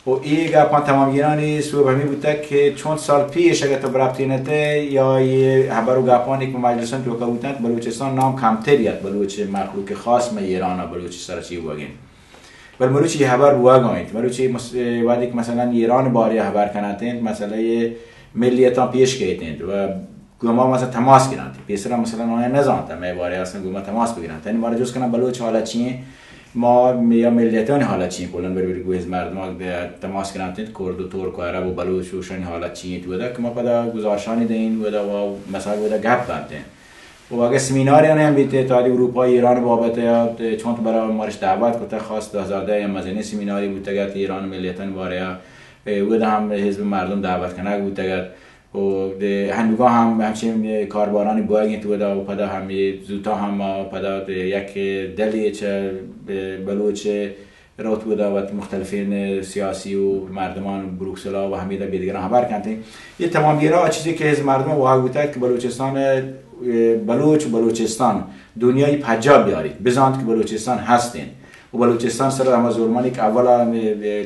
و اے گپاں تمام گیرانی سوب ہمیں بوتگ کہ چون سال پیش اگر تو برپتینتے یا یہ ہبر و گپانی کہ مجلسان توکا بوتنت، بلوچستان نام کمتری ات، بلوچ مخلوق خاص میں ایران بلوچ سر چی بوگین. بل مروچی یہ ہبر بوگ آئینت، مروچی مس-، وقتی کہ مثلاً ایران بارے ہبر کناتینت، مسئلہ یہ ملیتاں پیش کیتینت و گوں ما مثلاً تماس گرانت. پیسرا مثلاً آیاں نزانت، مئے بارے اصلاً گوں ما تماس بگرانت. یعنی مارا جست کنن بلوچ حالت چی ایں؟ ما یا ملیتانی حالت چی ایں؟ کلاً بر بر گوں ہز مردم تماس گرانت، کرد و ترک و عرب و بلوچ و شانی حالت چی ایں؟ تو ودا کہ ما پدا گزارشانی دئین، ودا و مثلاً ودا گپ بنت. و اگہ سیمیناری ہم بیت، اتحادی اروپا ایران بابت یا چونت برا مارش دعوت کتا، خاص دو ہزار دہ یا مزنی سیمیناری بوتگت ایران ملیتانی بارے، ودا ہم حزب مردم دعوت کنگ بوتگت. و دے ہندوگاں ہم ہمچین کاربارانی بوگ انت ودا و پدا ہم یہ زوتا ہم ما پدا دے یک دلی چہ بلوچ روت ودا وت مختلفین سیاسی و مردمان بروکسلا و ہمیدا بیدگران ہبر کنت. یہ تمام یہ را چیزی کہ از مردم واگ بوتگ کہ بلوچستان، بلوچ و بلوچستان دنیای پجا بیاریت، بزانت کہ بلوچستان ہستین. و بلوچستان سر ہما ظلمانی کہ اولا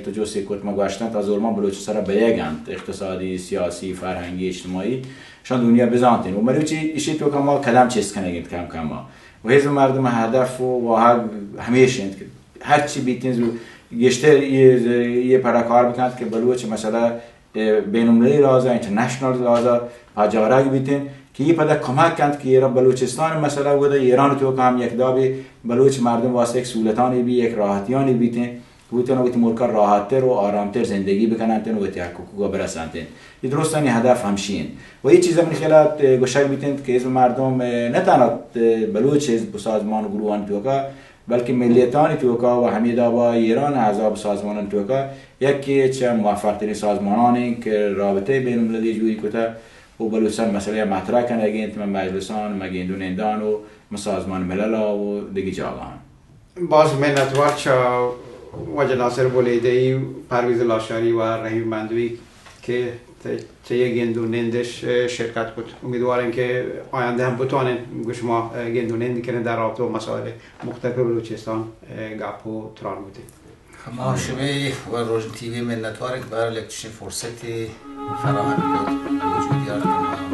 تو جو سکوت ما گوشتن، تا ظلمان بلوچ سر بیگ انت، اقتصادی، سیاسی، فرہنگی، اجتماعی، شان دنیا بزانتین. و مروچی اشی توکا ما قدم چست کنگین کم کم ما. و حزب مردم ہدف و واہگ ہمیش انت کہ ہرچی بیتین زو گیشتر یہ، یہ پڑا کار بکنت کہ بلوچ مسئلہ بین المللی لحاظا، انٹرنیشنل لحاظا پجارگ بیتین کہ یہ پدا کمک کنت کہ ایرا بلوچستان مسئلہ ودا ایران توکا ہم یک دابی بلوچ مردم واسطہ یک سہولتانی بی، یک راحتیانی بیتین، بوتن وتی ملکا راحتتر و آرامتر زندگی بکننتین و وتی حق حقوقا برسنتین. یہ درستانی ہدف ہمشی انت. و یہ چیز من خیالا گوشگ بیتین کہ حزب مردم نہ تنہا بلوچ حزب و سازمان و گروہانی توکا، بلکہ ملیتانی توکا و ہمے دابا ایران احزاب سازمانانی توکا یکے چہ موفق ترین سازمانانی کہ رابطہ بین المللی جوڑی کتا و بلوچستان مسئلہ مطرح کنگی انت، مہ مجلسان، مہ گیندو نندان و مہ سازمان ملل و دگی جاگہان. باز منتوار چہ واجہ ناصر بلیدئی، پرویز لاشاری و رحیم مندوی کہ چہ یہ گند و نندش شرکت کت. امیدواریں کہ آیندہ ہم بتوانیں گو شما گند و نند کنیں در رابطہ و مسائل مختلف بلوچستان گپ و تران بوتیں. ما شمے و روشن ٹی وی منتواریں کہ بہرحال یک چشیں فرصتے فراہم کت، وجود یارت.